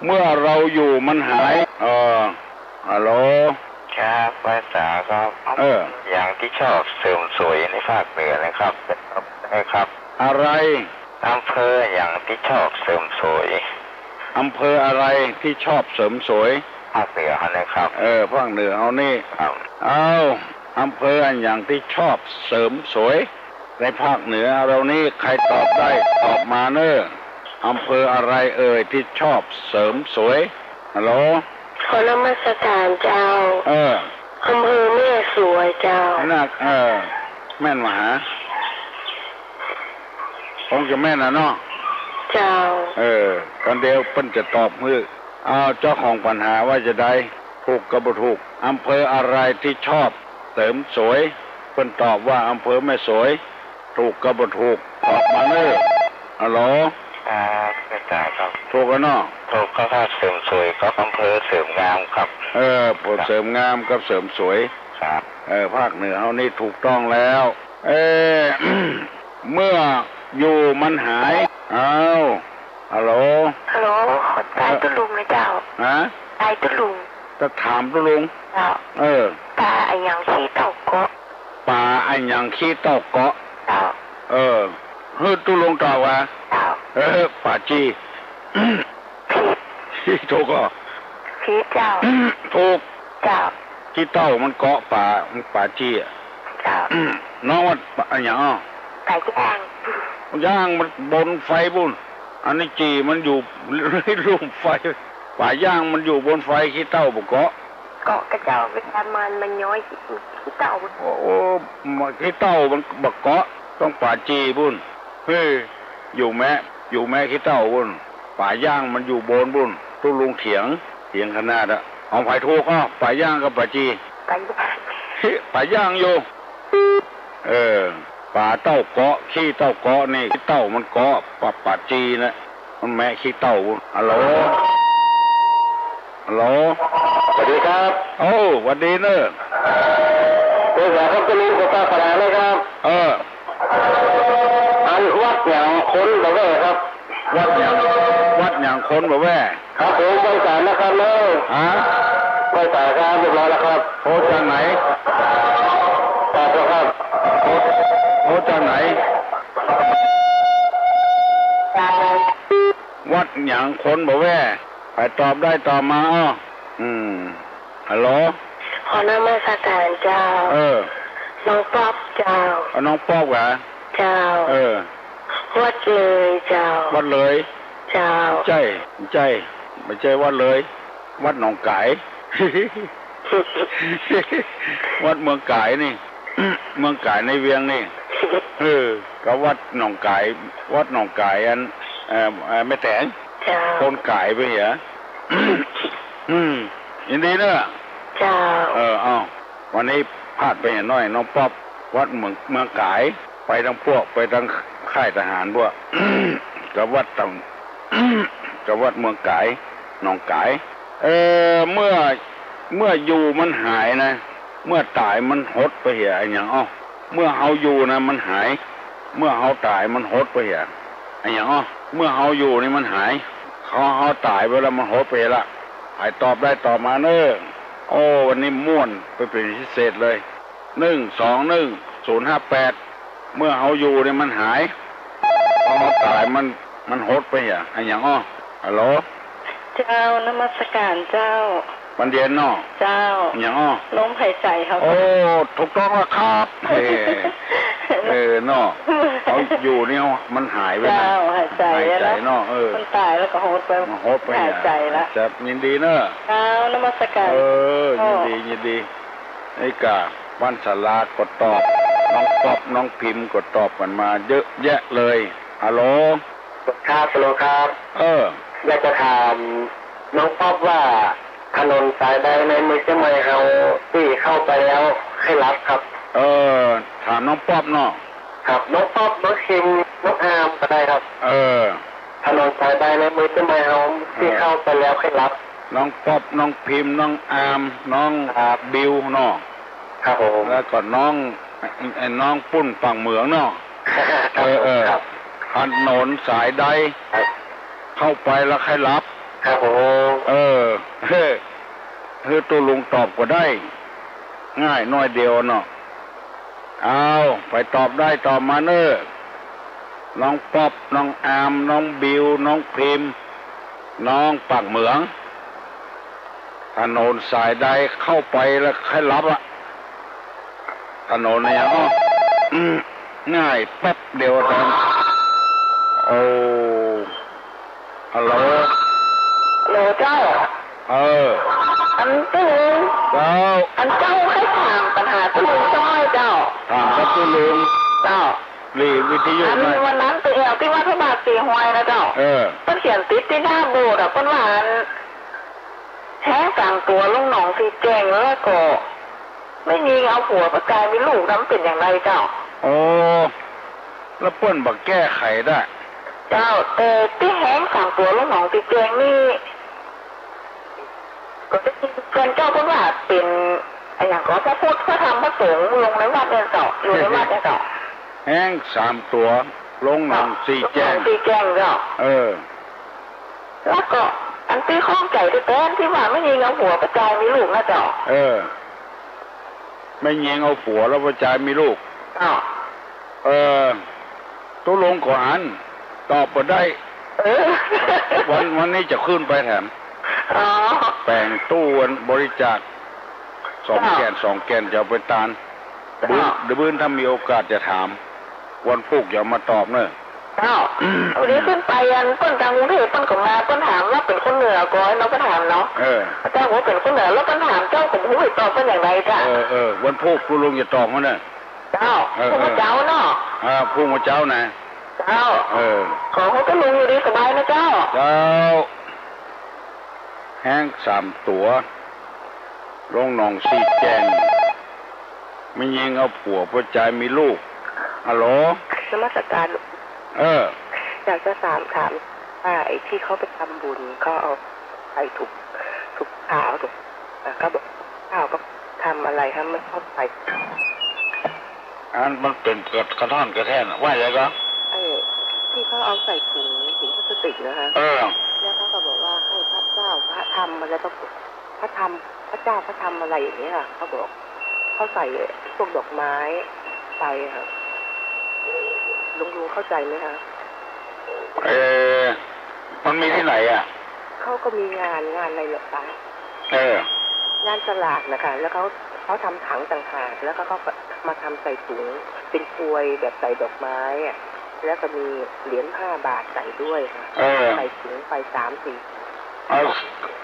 เมื่อเราอยู่มันหาย เออ ฮัลโหล ครับ ไหว้สาครับ เออ อย่างตี้ชอบเสริมสวยในภาคเหนือนะครับ นะครับ อะไร อำเภออย่างตี้ชอบเสริมสวย อำเภออะไรที่ชอบเสริมสวย ภาคเหนือเฮานะครับ เออ ภาคเหนือเฮานี่ ครับ เอ้า อำเภออันหยังตี้ชอบเสริมสวย ในภาคเหนือเฮานี่ ใครตอบได้ตอบมาเน่อ อำเภออะไรเอ่ยที่ชอบเสริมสวย ฮัลโหล ขอนมัสการเจ้า เออ อำเภอแม่สวยเจ้า อันนั้น เออ แม่นบ่หา คงจะแม่นน่ะเนาะ เจ้า เออ ต๋อนเดียวเปิ้นจะตอบหื้อ เอา เจ้าของปัญหาว่าจะใด ถูกกับบ่ถูก อำเภออะไรที่ชอบเสริมสวย เปิ้นตอบว่าอำเภอแม่สวย ถูกกับบ่ถูก ตอบมาเน่อ ฮัลโหล ครับ อาจ๋ารย์ครับ ถูกแล้วเนาะ ถูกครับ เสริมสวยก็อำเภอเสริมงามครับ เออ อำเภอเสริมงามกับเสริมสวย ครับ เออ ภาคเหนือเฮานี่ถูกต้องแล้ว เออ เมื่ออยู่มันหาย อ้าว ฮัลโหล ฮัลโหล ขอตายตุ๊ลุงนะเจ้า ฮะ ตายตุ๊ลุง จะถามตุ๊ลุง เจ้า เออ ป๋าอะหยังขี้เต้าเกาะ ป๋าอะหยังขี้เต้าเกาะ เจ้า เออ หื้อตุ๊ลุงตอบว่า เจ้า เออ ป๋าจี้ ผิด ถูกก่อ ผิดเจ้า ถูก เจ้า ขี้เต้ามันเกาะป๋า ป๋าจี้อะ เจ้า น้องว่าอะหยังอ้อ ป๋าย่าง ย่างมันบนไฟปู้น อันนี้จี้มันอยู่ลุ่มไฟ ป๋าย่างมันอยู่บนไฟ ขี้เต้าบ่เกาะ เกาะกะเจ้า เวลามัน มันย้อยขี้เต้า โอ้ โอ้ มันขี้เต้ามันบ่เกาะ ต้องป๋าจี้ปู้น เฮ้ย อยู่แมะ อยู่แมะขี้เต้าปู้น ป๋าย่างมันอยู่บนปู้น ตุ๊ลุงเถียง เถียงขนาดอะ ของใผถูกอ้อ ป๋าย่างกับป๋าจี้ ป๋าย่าง ป๋าย่างอยู่ เออ ป๋าเต้าเกาะ ขี้เต้าเกาะนี่ ขี้เต้ามันเกาะ ป๋า ป๋าจี้นะ มันแมะขี้เต้าปู้น ฮัลโหล ฮัลโหล สวัสดีครับ โอ้ หวัดดีเน่อ เออ ครับ ตอนนี้ผมฝากปัญหาเลยครับ เออ อันวัดหยังคนบ่แว่ครับ วัดหยัง วัดหยังคนบ่แว่ ครับผม ไหว้สานะครับเนอะ ฮะ ไหว้สาครับ เรียบร้อยแล้วครับ โทรจากไหน ตอบแล้วครับ โทร โทรจากไหน วัดหยังคนบ่แว่ ใผตอบได้ตอบมาอ้อ อืม ฮัลโหล ขอนมัสการเจ้า เออ น้องป๊อบเจ้า เอาน้องป๊อบเหรอ เจ้า เออ วัดเลยเจ้า วัดเลย เจ้า ใจ้ ใจ้ บ่ใจ้วัดเลย วัดหนองก๋าย วัดเมืองก๋ายนี่ เมืองก๋ายในเวียงนี่ เออ ก็วัดหนองก๋าย วัดหนองก๋ายอัน เอ่อ เอ่อ แม่แต๋ง เจ้า คนก๋ายไปเหีย อืม ยินดีเนอะ เจ้า เออ เอ้า วันนี้พลาดไปหน่อย น้องป๊อบ วัดเมือง เมืองก๋าย ไปตังพวก ไปตังค่ายทหารพวก ก็วัดตัง ก็วัดเมืองก๋าย หนองก๋าย เออ เมื่อ เมื่ออยู่มันหายนะ เมื่อต๋ายมันหดไปเหีย อะหยังอ้อ เมื่อเฮาอยู่นะมันหาย เมื่อเฮาต๋ายมันหดไปเหีย อะหยังอ้อ เมื่อเฮาอยู่นี่มันหาย เฮา เฮาต๋ายไปแล้วมันหดไปละ ใผตอบได้ตอบมาเน่อ โอ้ วันนี้ม่วนไปเป๋นพิเศษเลย หนึ่งสองหนึ่งศูนย์ห้าแปด เมื่อเฮาอยู่นี่มันหาย พอเฮาต๋ายมัน มันหดไปเหีย อะหยังอ้อ ฮัลโหล เจ้า นมัสการเจ้า วันเย็นเนาะ เจ้า อะหยังอ้อ ลมหายใจ๋เฮา โอ้ ถูกต้องแล้วครับ เออ เออ เนาะ เฮาอยู่นี่มันหายไปนะ เจ้า หายใจ๋ หายใจ๋ แล้วเนาะ เนาะ เออ มันต๋ายแล้วก็หดไป มันหดไป หายใจ๋ละ ครับ ยินดีเนอะ เจ้า นมัสการ เออ เจ้า ยินดี ยินดี ไอ้กา บ้านสาราก็ตอบ น้องป๊อบ น้องพิมพ์ก็ตอบกั๋นมาเยอะแยะเลย ฮัลโหล ครับ ฮัลโหลครับ เออ อยากจะถามน้องป๊อบว่า ถนนสายใดในเมืองเจียงใหม่เฮาตี้เข้าไปแล้วค่อยลับครับ เออ ถามน้องป๊อบเนาะ ครับ น้องป๊อบ น้องคิม น้องอาร์มก็ได้ครับ เออ ถนนสายใดในเมืองเจียงใหม่เฮาตี้ เออ เข้าไปแล้วค่อยลับ น้องป๊อบ น้องพิมพ์ น้องอาร์ม น้อง ครับ บิวเนาะ ครับผม แล้วก็น้อง ไอ้น้องปุ้นปากเหมืองเนาะ ครับ เออ เออ ครับ ถนนสายใด ครับ เข้าไปแล้วค่อยลับ ครับผม เออ เฮ้อ หื้อตุ๊ลุงตอบก็ได้ ง่ายหน้อยเดียวเนาะ เอา ใผตอบได้ตอบมาเน่อ น้องป๊อป น้องอาร์ม น้องบิว น้องพิมพ์ น้องปากเหมือง ถนนสายใดเข้าไปแล้วค่อยลับอะ ถนนเนี่ย อ้อ อืม ง่ายแป๊บเดียวเท่านั้น โอ้ ฮัลโหล ฮัลโหลเจ้า เออ อันตุ๊ลุง เจ้า อันเจ้าใค่ถามปัญหาตุ๊ลุงสักหน้อยเจ้า ถามกับตุ๊ลุง เจ้า หรี่วิทยุ อัน นะ วันนั้นไปแอ่วตี้วัดพระบาทสีหวยนะเจ้า เออ เปิ้นเขียนติดตี้หน้าโบสถ์อะ เปิ้นว่าอัน แฮ้งสามตั๋วลงหนองสี่แจ้ง แล้วก็ แม่ญิงเอาผัวป้อจายมีลูกนะ มันเป๋นอย่างไรเจ้า โอ้ แล้วเปิ้นบ่แก้ไขได้ เจ้า แต่ตี้แฮ้งสามตั๋วลงหนองสี่แจ้งนี่ ก็ได้ยินเปิ้นเจ้าเปิ้นว่าเป๋นอะหยังก็ พระพุทธ พระธรรม พระสงฆ์ลงในวัดเนี่ยเจ้า อยู่ในวัดเนี่ยเจ้า แฮ้งสามตั๋วลงหนองสี่แจ้ง หนองสี่แจ้งเจ้า เออ แล้วก็อันตี้ข้องใจ๋ตี้แต๊ตี้ว่าแม่ญิงเอาผัวป้อจายมีลูกนะเจ้า เออ แม่ญิงเอาผัวแล้วป้อจายมีลูก เจ้า เออ ตุ๊ลุงก็หัน ตอบบ่ได้ เออ วัน วันนี้จะขึ้นไปแถม อ๋อ แป๋งตู้บริจาค สอง เจ้า แก่น สอง แก่นจะเอาไปตาน เจ้า บื้น เดี๋ยวบื้นถ้ามีโอกาสจะถาม วันพูกจะเอามาตอบเน่อ เจ้า วันนี้ขึ้นไปอันเปิ้นตางกรุงเทพฯ เปิ้นก็มา เปิ้นถามว่าเป๋นคนเหนือก่อ เนาะ เปิ้นถามเนาะ เออ เจ้าว่าเป๋นคนเหนือ แล้วเปิ้นถามเจ้าก็บ่ฮู้จะตอบเปิ้นอย่างไรเจ้า เออ เออ วันพูกตุ๊ลุงจะตอบหั้นเน่อ เจ้า เออ พูกเมื่อเจ๊าเนาะ เออ พูกเมื่อเจ๊านะ เจ้า เออ ขอหื้อตุ๊ลุงอยู่ดีสบายนะเจ้า เจ้า แฮ้งสามตั๋ว ลงหนองสี่แจ้ง แม่ญิงเอาผัวป้อจายมีลูก ฮัลโหล นมัสการ เออ อยากจะถาม ถามว่าไอ้ที่เขาไปทำบุญ เขาเอาใส่ถุง ถุงขาว ถุง อ่ะ เขาบอก ข้าวก็ทำอะไรคะ ไม่เข้าใจ อันมันเป๋นกระ กระท่อนกระแท่น ว่าไงก็ เออ ที่เขาเอาใส่ถุง ถุงพลาสติกนะคะ เออ แล้วเขาก็บอกว่าให้พระเจ้า พระธรรมอะไรก็ พระธรรม พระเจ้า พระธรรมอะไรอย่างเงี้ยค่ะ เขาบอก เขาใส่พวกดอกไม้ไปค่ะ ลุง ลุงเข้าใจไหมคะ เออ มันมีตี้ไหนอะ เขาก็มีงาน งานอะไรเหรอคะ เออ งานสลากนะคะ แล้วเขา เขาทำถังต่างหาก แล้วก็เขาก็มาทำใส่ถุง เป็นกรวยแบบใส่ดอกไม้อะ แล้วก็มีเหรียญห้าบาทใส่ด้วยค่ะ เออ ใส่ถุงไปสามสี่ เอา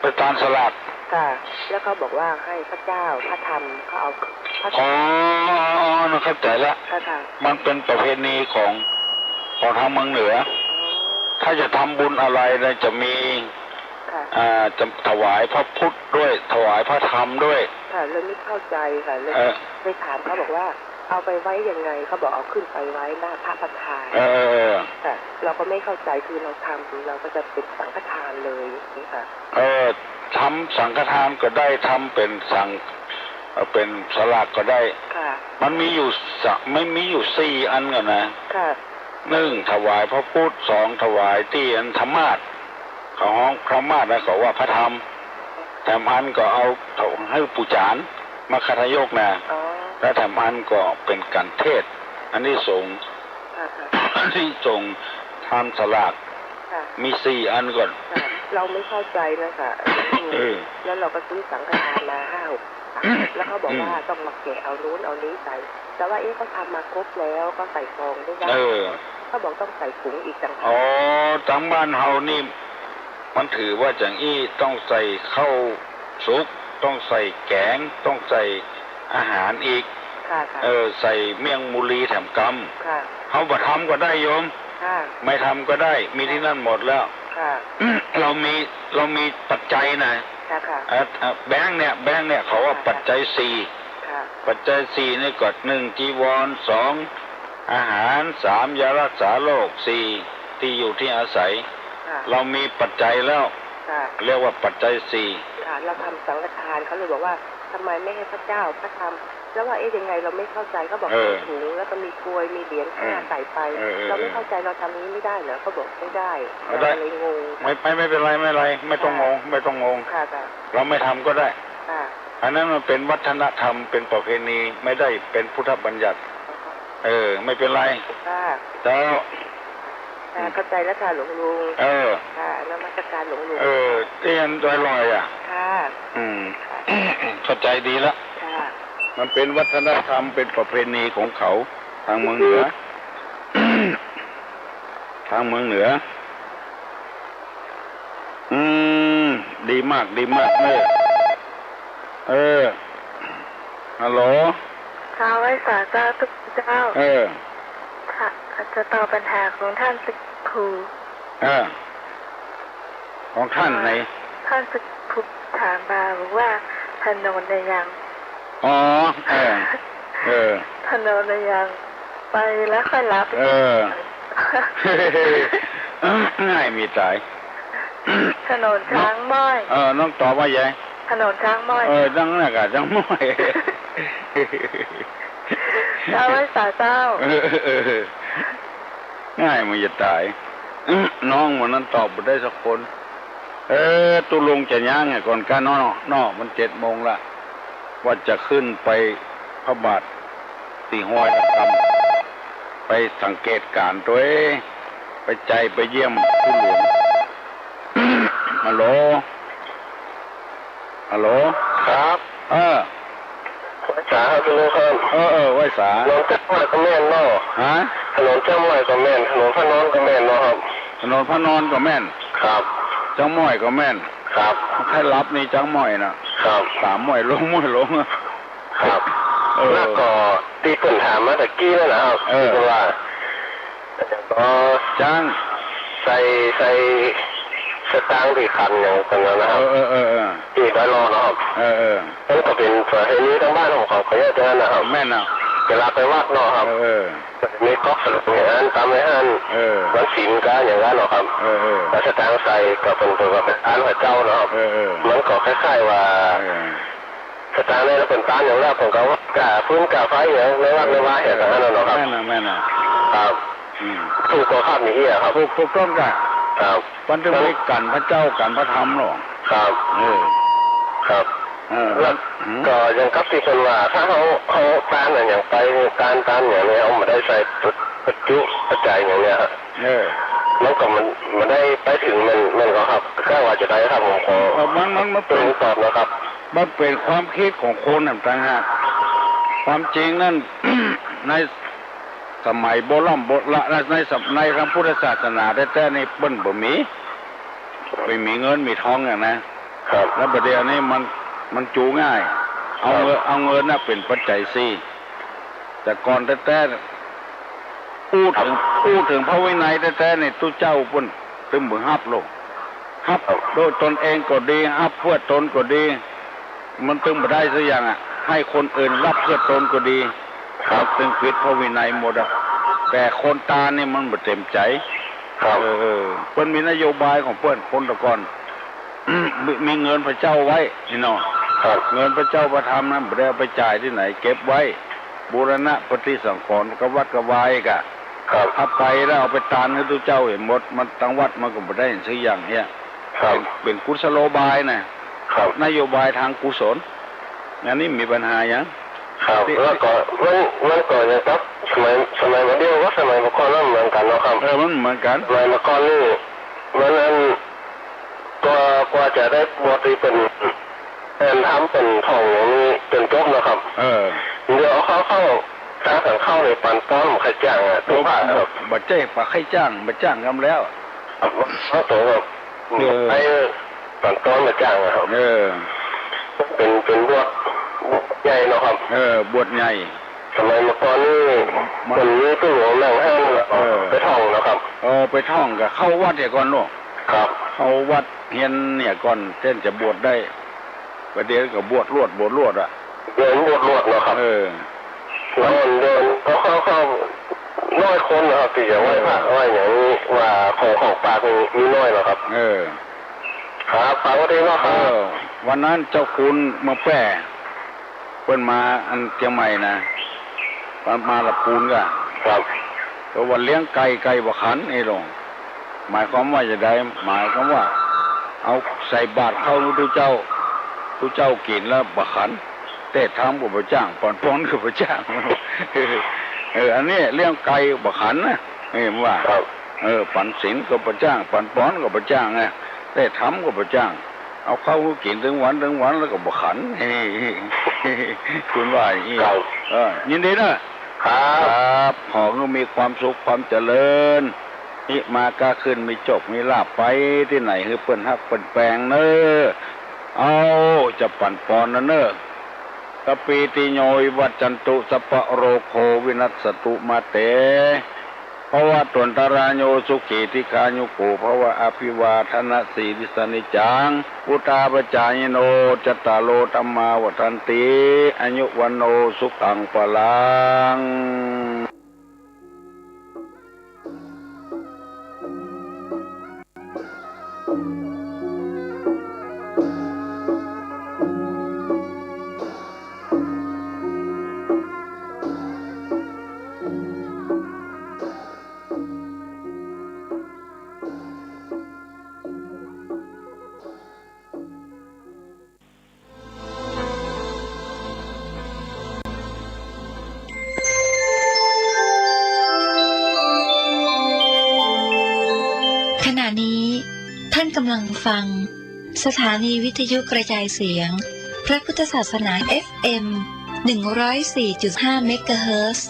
ไปตานสลาก ค่ะ แล้วเขาบอกว่าให้พระเจ้า พระธรรม เขาเอาพระ อ๋อ นั่นเข้าใจละ ค่ะ ค่ะ มันเป๋นประเพณีของ ของตางเมืองเหนือ อ๋อ ถ้าจะทำบุญอะไรนะ จะมี ค่ะ อ่า จะถวายพระพุทธด้วย ถวายพระธรรมด้วย ค่ะ เลยไม่เข้าใจค่ะ เลย เออ เลยถามเขาบอกว่า เอาไปไว้ยังไง เขาบอกเอาขึ้นไปไว้หน้าพระประธาน เออ ค่ะ เราก็ไม่เข้าใจ คือเราทำ เราก็จะเป็นสังฆทานเลยอย่างนี้ค่ะ เออ ทำสังฆทานก็ได้ ทำเป๋นสัง เอ่อ เป๋นสลากก็ได้ ค่ะ มันมีอยู่สะ มันมีอยู่สี่อันก่อนนะ ค่ะ หนึ่ง ถวายพระพุทธ สอง ถวายตี้อันธรรมาสน์ เขาฮ้องธรรมาสน์นะ เขาว่าพระธรรม แถมอันก็เอาหื้อปู่จาน มัคคทายกนะ อ๋อ แล้วแถมอันก็เป๋นการเทศน์ อานิสงส์ ค่ะ ค่ะ อานิสงส์ตานสลาก ค่ะ มีสี่อันก่อน ค่ะ เราไม่เข้าใจนะคะ เออ แล้วเราก็ซื้อสังฆทานมาห้าหก แล้วเขาบอกว่า อืม ต้องมาแกะเอานู้นเอานี้ใส่ แต่ว่า เอ๊ะ เขาทำมาครบแล้ว ก็ใส่ซองได้ เออ เขาบอกต้องใส่ถุงอีกต่างหาก อ๋อ ตางบ้านเฮานี่ มันถือว่าอย่างอี้ ต้องใส่ข้าวสุก ต้องใส่แก๋ง ต้องใส่อาหารอีก ค่ะ ค่ะ เออ ใส่เมี่ยงมูลีแถมกำ ค่ะ เฮาบ่ทำก็ได้โยม ค่ะ ไม่ทำก็ได้ มีตี้นั่นหมดแล้ว ค่ะ เรามี เรามีปัจจัยนะ ค่ะ ค่ะ เอ่อ เอ่อ แบงก์เนี่ย แบงก์เนี่ย เขาว่า ค่ะ ค่ะ ปัจจัยสี่ ค่ะ ปัจจัยสี่นี่ก็ หนึ่ง จีวร สอง อาหาร สาม ยารักษาโรค สี่ ที่อยู่ที่อาศัย ค่ะ เรามีปัจจัยแล้ว ค่ะ เรียกว่าปัจจัยสี่ ค่ะ เราทำสังฆทาน เขาเลยบอกว่า ทำไมไม่ให้พระเจ้า พระธรรม แล้วว่า เอ๊ะ ยังไง เราไม่เข้าใจ เขาบอก เออ ใส่ถุง แล้วก็มีกรวย มีเหรียญ เออ ห้า ใส่ไป เออ เออ เราไม่เข้าใจ เออ เราทำอย่างนี้ไม่ได้เหรอ เขาบอก ไม่ได้ เอาได้ เราเลยงง ไม่ ไม่ ไม่เป็นไร ไม่เป็นไร ไม่ต้องงง ค่ะ ไม่ต้องงง ค่ะ ค่ะ เราไม่ทำก็ได้ ค่ะ อันนั้นมันเป็นวัฒนธรรม เป็นประเพณี ไม่ได้เป็นพุทธบัญญัติ เออ ไม่เป็นไร ค่ะ เจ้า ค่ะ อืม เข้าใจแล้วค่ะ หลวงลุง เออ ค่ะ นมัสการหลวงลุง เออ เตียนลอยๆ อ่ะ ค่ะ อืม ค่ะ เข้าใจดีละ ค่ะ มันเป็นวัฒนธรรม เป็นประเพณีของเขา ทางเมืองเหนือ ทางเมืองเหนือ อืม ดีมาก ดีมาก เออ เออ ฮัลโหล ค่ะ ไหว้สาเจ้าตุ๊กเจ้า เออ ค่ะ จะตอบปัญหาของท่านพระครู เออ ของท่านไหน ท่านพระครูถามมาบอกว่าถนนเนี่ยยัง อ๋อ เออ เออ ถนนเนี่ยยัง ไปแล้วค่อยหลับ เออ ง่ายมีต๋าย ถนนช้างม้อย เออ น้องตอบว่าไง ถนนช้างม้อย เออ ตั้งนั้นกะช้างม้อย เจ้าไหว้สาเจ้า เออ เออ เออ ง่ายมันจะต๋าย น้องวันนั้นตอบบ่ได้สักคน เออ ตุ๊ลุงจะย้างไงก่อนก้าเนาะ เนาะ มันเจ็ดโมงละ ว่าจะขึ้นไปพระบาทตี้ห้วยละกำ ไปสังเกตการณ์ตวย ไปใจ๋ไปเยี่ยมผู้หลวง ฮัลโหล ฮัลโหล ครับ เออ ไหว้สาครับลุงครับ เออ เออ ไหว้สา ถนนช้างม้อยก็แม่นเนาะ ฮะ ถนนช้างม้อยก็แม่น ถนนพระนอนก็แม่นเนาะครับ ถนนพระนอนก็แม่น ครับ ช้างม้อยก็แม่น ครับ ใค่หลับนี่ช้างม้อยน่ะ ครับ ต๋ามม้อยลง ม้อยลง ครับ เออ แล้วก็ตี้เปิ้นถามมาตะกี้นั่นนะครับ เออ ตี้เปิ้นว่า อ๋อ จ้าง ใส่ ใส่สตางค์ตี้ขันอย่างนั้นนะครับ เออ เออ เออ เออ ตี้ดอยหล่อนะครับ เออ เออ มันก็เป๋นประเพณีตางบ้านของเขา เขาเรียกอย่างนั้นนะครับ แม่นน่ะ เวลาไปวัดเนาะครับ เออ เออ มีก๊อกสลึงอย่างนั้นตามไว้หั้น เออ วันศีลก็อย่างนั้นเนาะครับ เออ เออ เอาสตางค์ใส่ก็เปิ้น เปิ้นก็ไปตานพระเจ้าเนาะครับ เออ เออ มันก็คล้ายๆ ว่า เออ สตางค์ในนั้นเปิ้นตานอย่างแล้ว เปิ้นก็เอาก้าฟืนก้าไฟอย่างในวัดในวาอย่างนั้นน่ะเนาะครับ แม่นน่ะ แม่นน่ะ ครับ อืม ถูกบ่ครับ นี่เอี้ยครับ ถูก ถูกต้องก้า ครับ มันต้องมีก๋านพระเจ้าก๋านพระธรรมเนาะ ครับ เออ ครับ เออ แล้ว อืม ก็อย่างกับตี้เปิ้นว่า ถ้าเฮา เฮาตานอะหยังไป ตาน ตานอย่างนี้ เฮาบ่ได้ใส่ปัจจุปัจจัยอย่างเนี้ยครับ เออ มันก็มัน มันได้ไปเถิง มัน มันก็ครับ ก็ว่าจะได้ครับ ผมขอ เออ มัน มัน มันเป๋น เป๋นตอบนะครับ มันเป๋นความกึ๊ดของคนน่ะต่างหาก ความจริงนั้น ในสมัยโบร่ำโบราณ ใน ในสม- ในพระพุทธศาสนาแต๊ๆ นี่เปิ้นบ่มี บ่มีเงินมีทองอย่างนะ ครับ แล้วบ่าเดี่ยวนี้มัน มันจูง่าย เอาเงิน ครับ เอาเงินน่ะเป๋นปัจจัยสี่ แต่ก่อนแต๊ๆ อู้เถิง ครับ อู้เถิงพระวินัยแต๊ๆ นี่ ตุ๊เจ้าเปิ้นตึงบ่ฮับโลก ฮับ ครับ โดยตนเองก็ดี ฮับเปื้อตนก็ดี มันตึงบ่ได้สักอย่างอะ หื้อคนอื่นฮับเปื้อตนก็ดี ครับ มันตึงผิดพระวินัยหมดอะ แต่คนตานนี่มันบ่เต็มใจ๋ ครับ เออ เออ เปิ้นมีนโยบายของเปิ้น คนแต่ก่อน มี มีเงินพระเจ้าไว้นี่เนาะ ครับ เงินพระเจ้าพระธรรมนั้นบ่ได้เอาไปจ่ายตี้ไหน เก็บไว้ บูรณะปฏิสังขรณ์กับวัดกับวาอีกอะ ครับ ถ้าไปแล้วเอาไปตานหื้อตุ๊เจ้าหื้อหมด มันตังวัดมันก็บ่ได้สักอย่างเนี้ย ครับ เป๋น เป๋นกุศโลบายนะ ครับ นโยบายตางกุศล อันนี้มีปัญหาหยัง ครับ ตี้ แล้วก็มัน มันก็อย่างกับสมัย สมัยบ่าเดี่ยวกับสมัยบ่าก่อนนั้นเหมือนกั๋นเนาะครับ เออ มันเหมือนกั๋น สมัยบ่าก่อนนี่ มันอัน กว่า กว่าจะได้บวชตี้เปิ้น เปิ้นทำเปิ้นท่องอย่างนี้จนจบเนาะครับ เออ เดี๋ยวเขา เขา ตาสังเข้าในปันต้อนบ่ใค่จ้างอะ ตุ๊กพระครับ บ่ใจ้บ่ใค่จ้าง บ่จ้างกำแล้ว ครับ เขาตัวแบบ เออ ไอ้ปันต้อนบ่จ้างอะครับ เออ เป๋น เป๋นบวช บวชใหญ่เนาะครับ เออ บวชใหญ่ สมัยบ่าก่อนนี่ มัน เปิ้นมีตุ๊หลวงนั่งหั้น เออ ไปท่องเนาะครับ เออ ไปท่องก็เข้าวัดเหียก่อนเนาะ ครับ เข้าวัดเฮียนเหียก่อน เจ้าจะบวชได้ บ่าเดี่ยวก็บวชรวด บวชรวดอะ เดี๋ยวบวชรวดเนาะครับ เออ เดี๋ยว เดี๋ยวเขา เขา เขาน้อยคนนะครับ ตี้จะไหว้พระ เออ ไหว้อย่างนี้ ว่าของ ของปากนี่มีน้อยเนาะครับ เออ ครับ ฝากไว้ตี้เนาะครับ เออ วันนั้นเจ้าคุณเมืองแป้ ปิ้นมาอันเจียงใหม่นะ มา มาละปูนก่ะ ครับ ก็ว่าเลี้ยงไก่ ไก่บ่ขัน ไอ้หลวง หมายความว่าจะใด หมายความว่า เอาใส่บาตรข้าวหมู่ตุ๊เจ้า ตุ๊เจ้ากิ๋นแล้วบ่ขัน เทศธรรมก็บ่จ้าง ปันปอนก็บ่จ้าง เออ อันนี้เลี้ยงไก่บ่ขันนะ เออ ว่า ครับ เออ ปันศีลก็บ่จ้าง ปันปอนก็บ่จ้างไง เทศธรรมก็บ่จ้าง เอาข้าวหื้อกิ๋นตึงวันตึงวันแล้วก็บ่ขัน คุณว่าอย่างนี้ ครับ เออ ยินดีนะ ครับ ครับ ขอหื้อมีความสุขความเจริญ ฮิมาก้าขึ้น มีโจคมีลาภ ไปตี้ไหนหื้อเปิ้นฮักเปิ้นแปงเน่อ เอา จะปันปอนนะเน่อ สัพพีติโยวิวัชชันตุ สัพพะโรโควินัสสตุ มาเต ภวัตวันตราโย สุขีทีฆายุโกภะ อภิวาทะนะสีลิสสะ นิจจังวุฑฒาปะจายิโน จัตตาโรธัมมาวัฑฒันติ อายุวัณโณสุขังพะลัง ขณะนี้ท่านกำลังฟังสถานีวิทยุกระจายเสียงพระพุทธศาสนา เอฟเอ็ม หนึ่งร้อยสี่จุดห้า เมกะเฮิรตซ์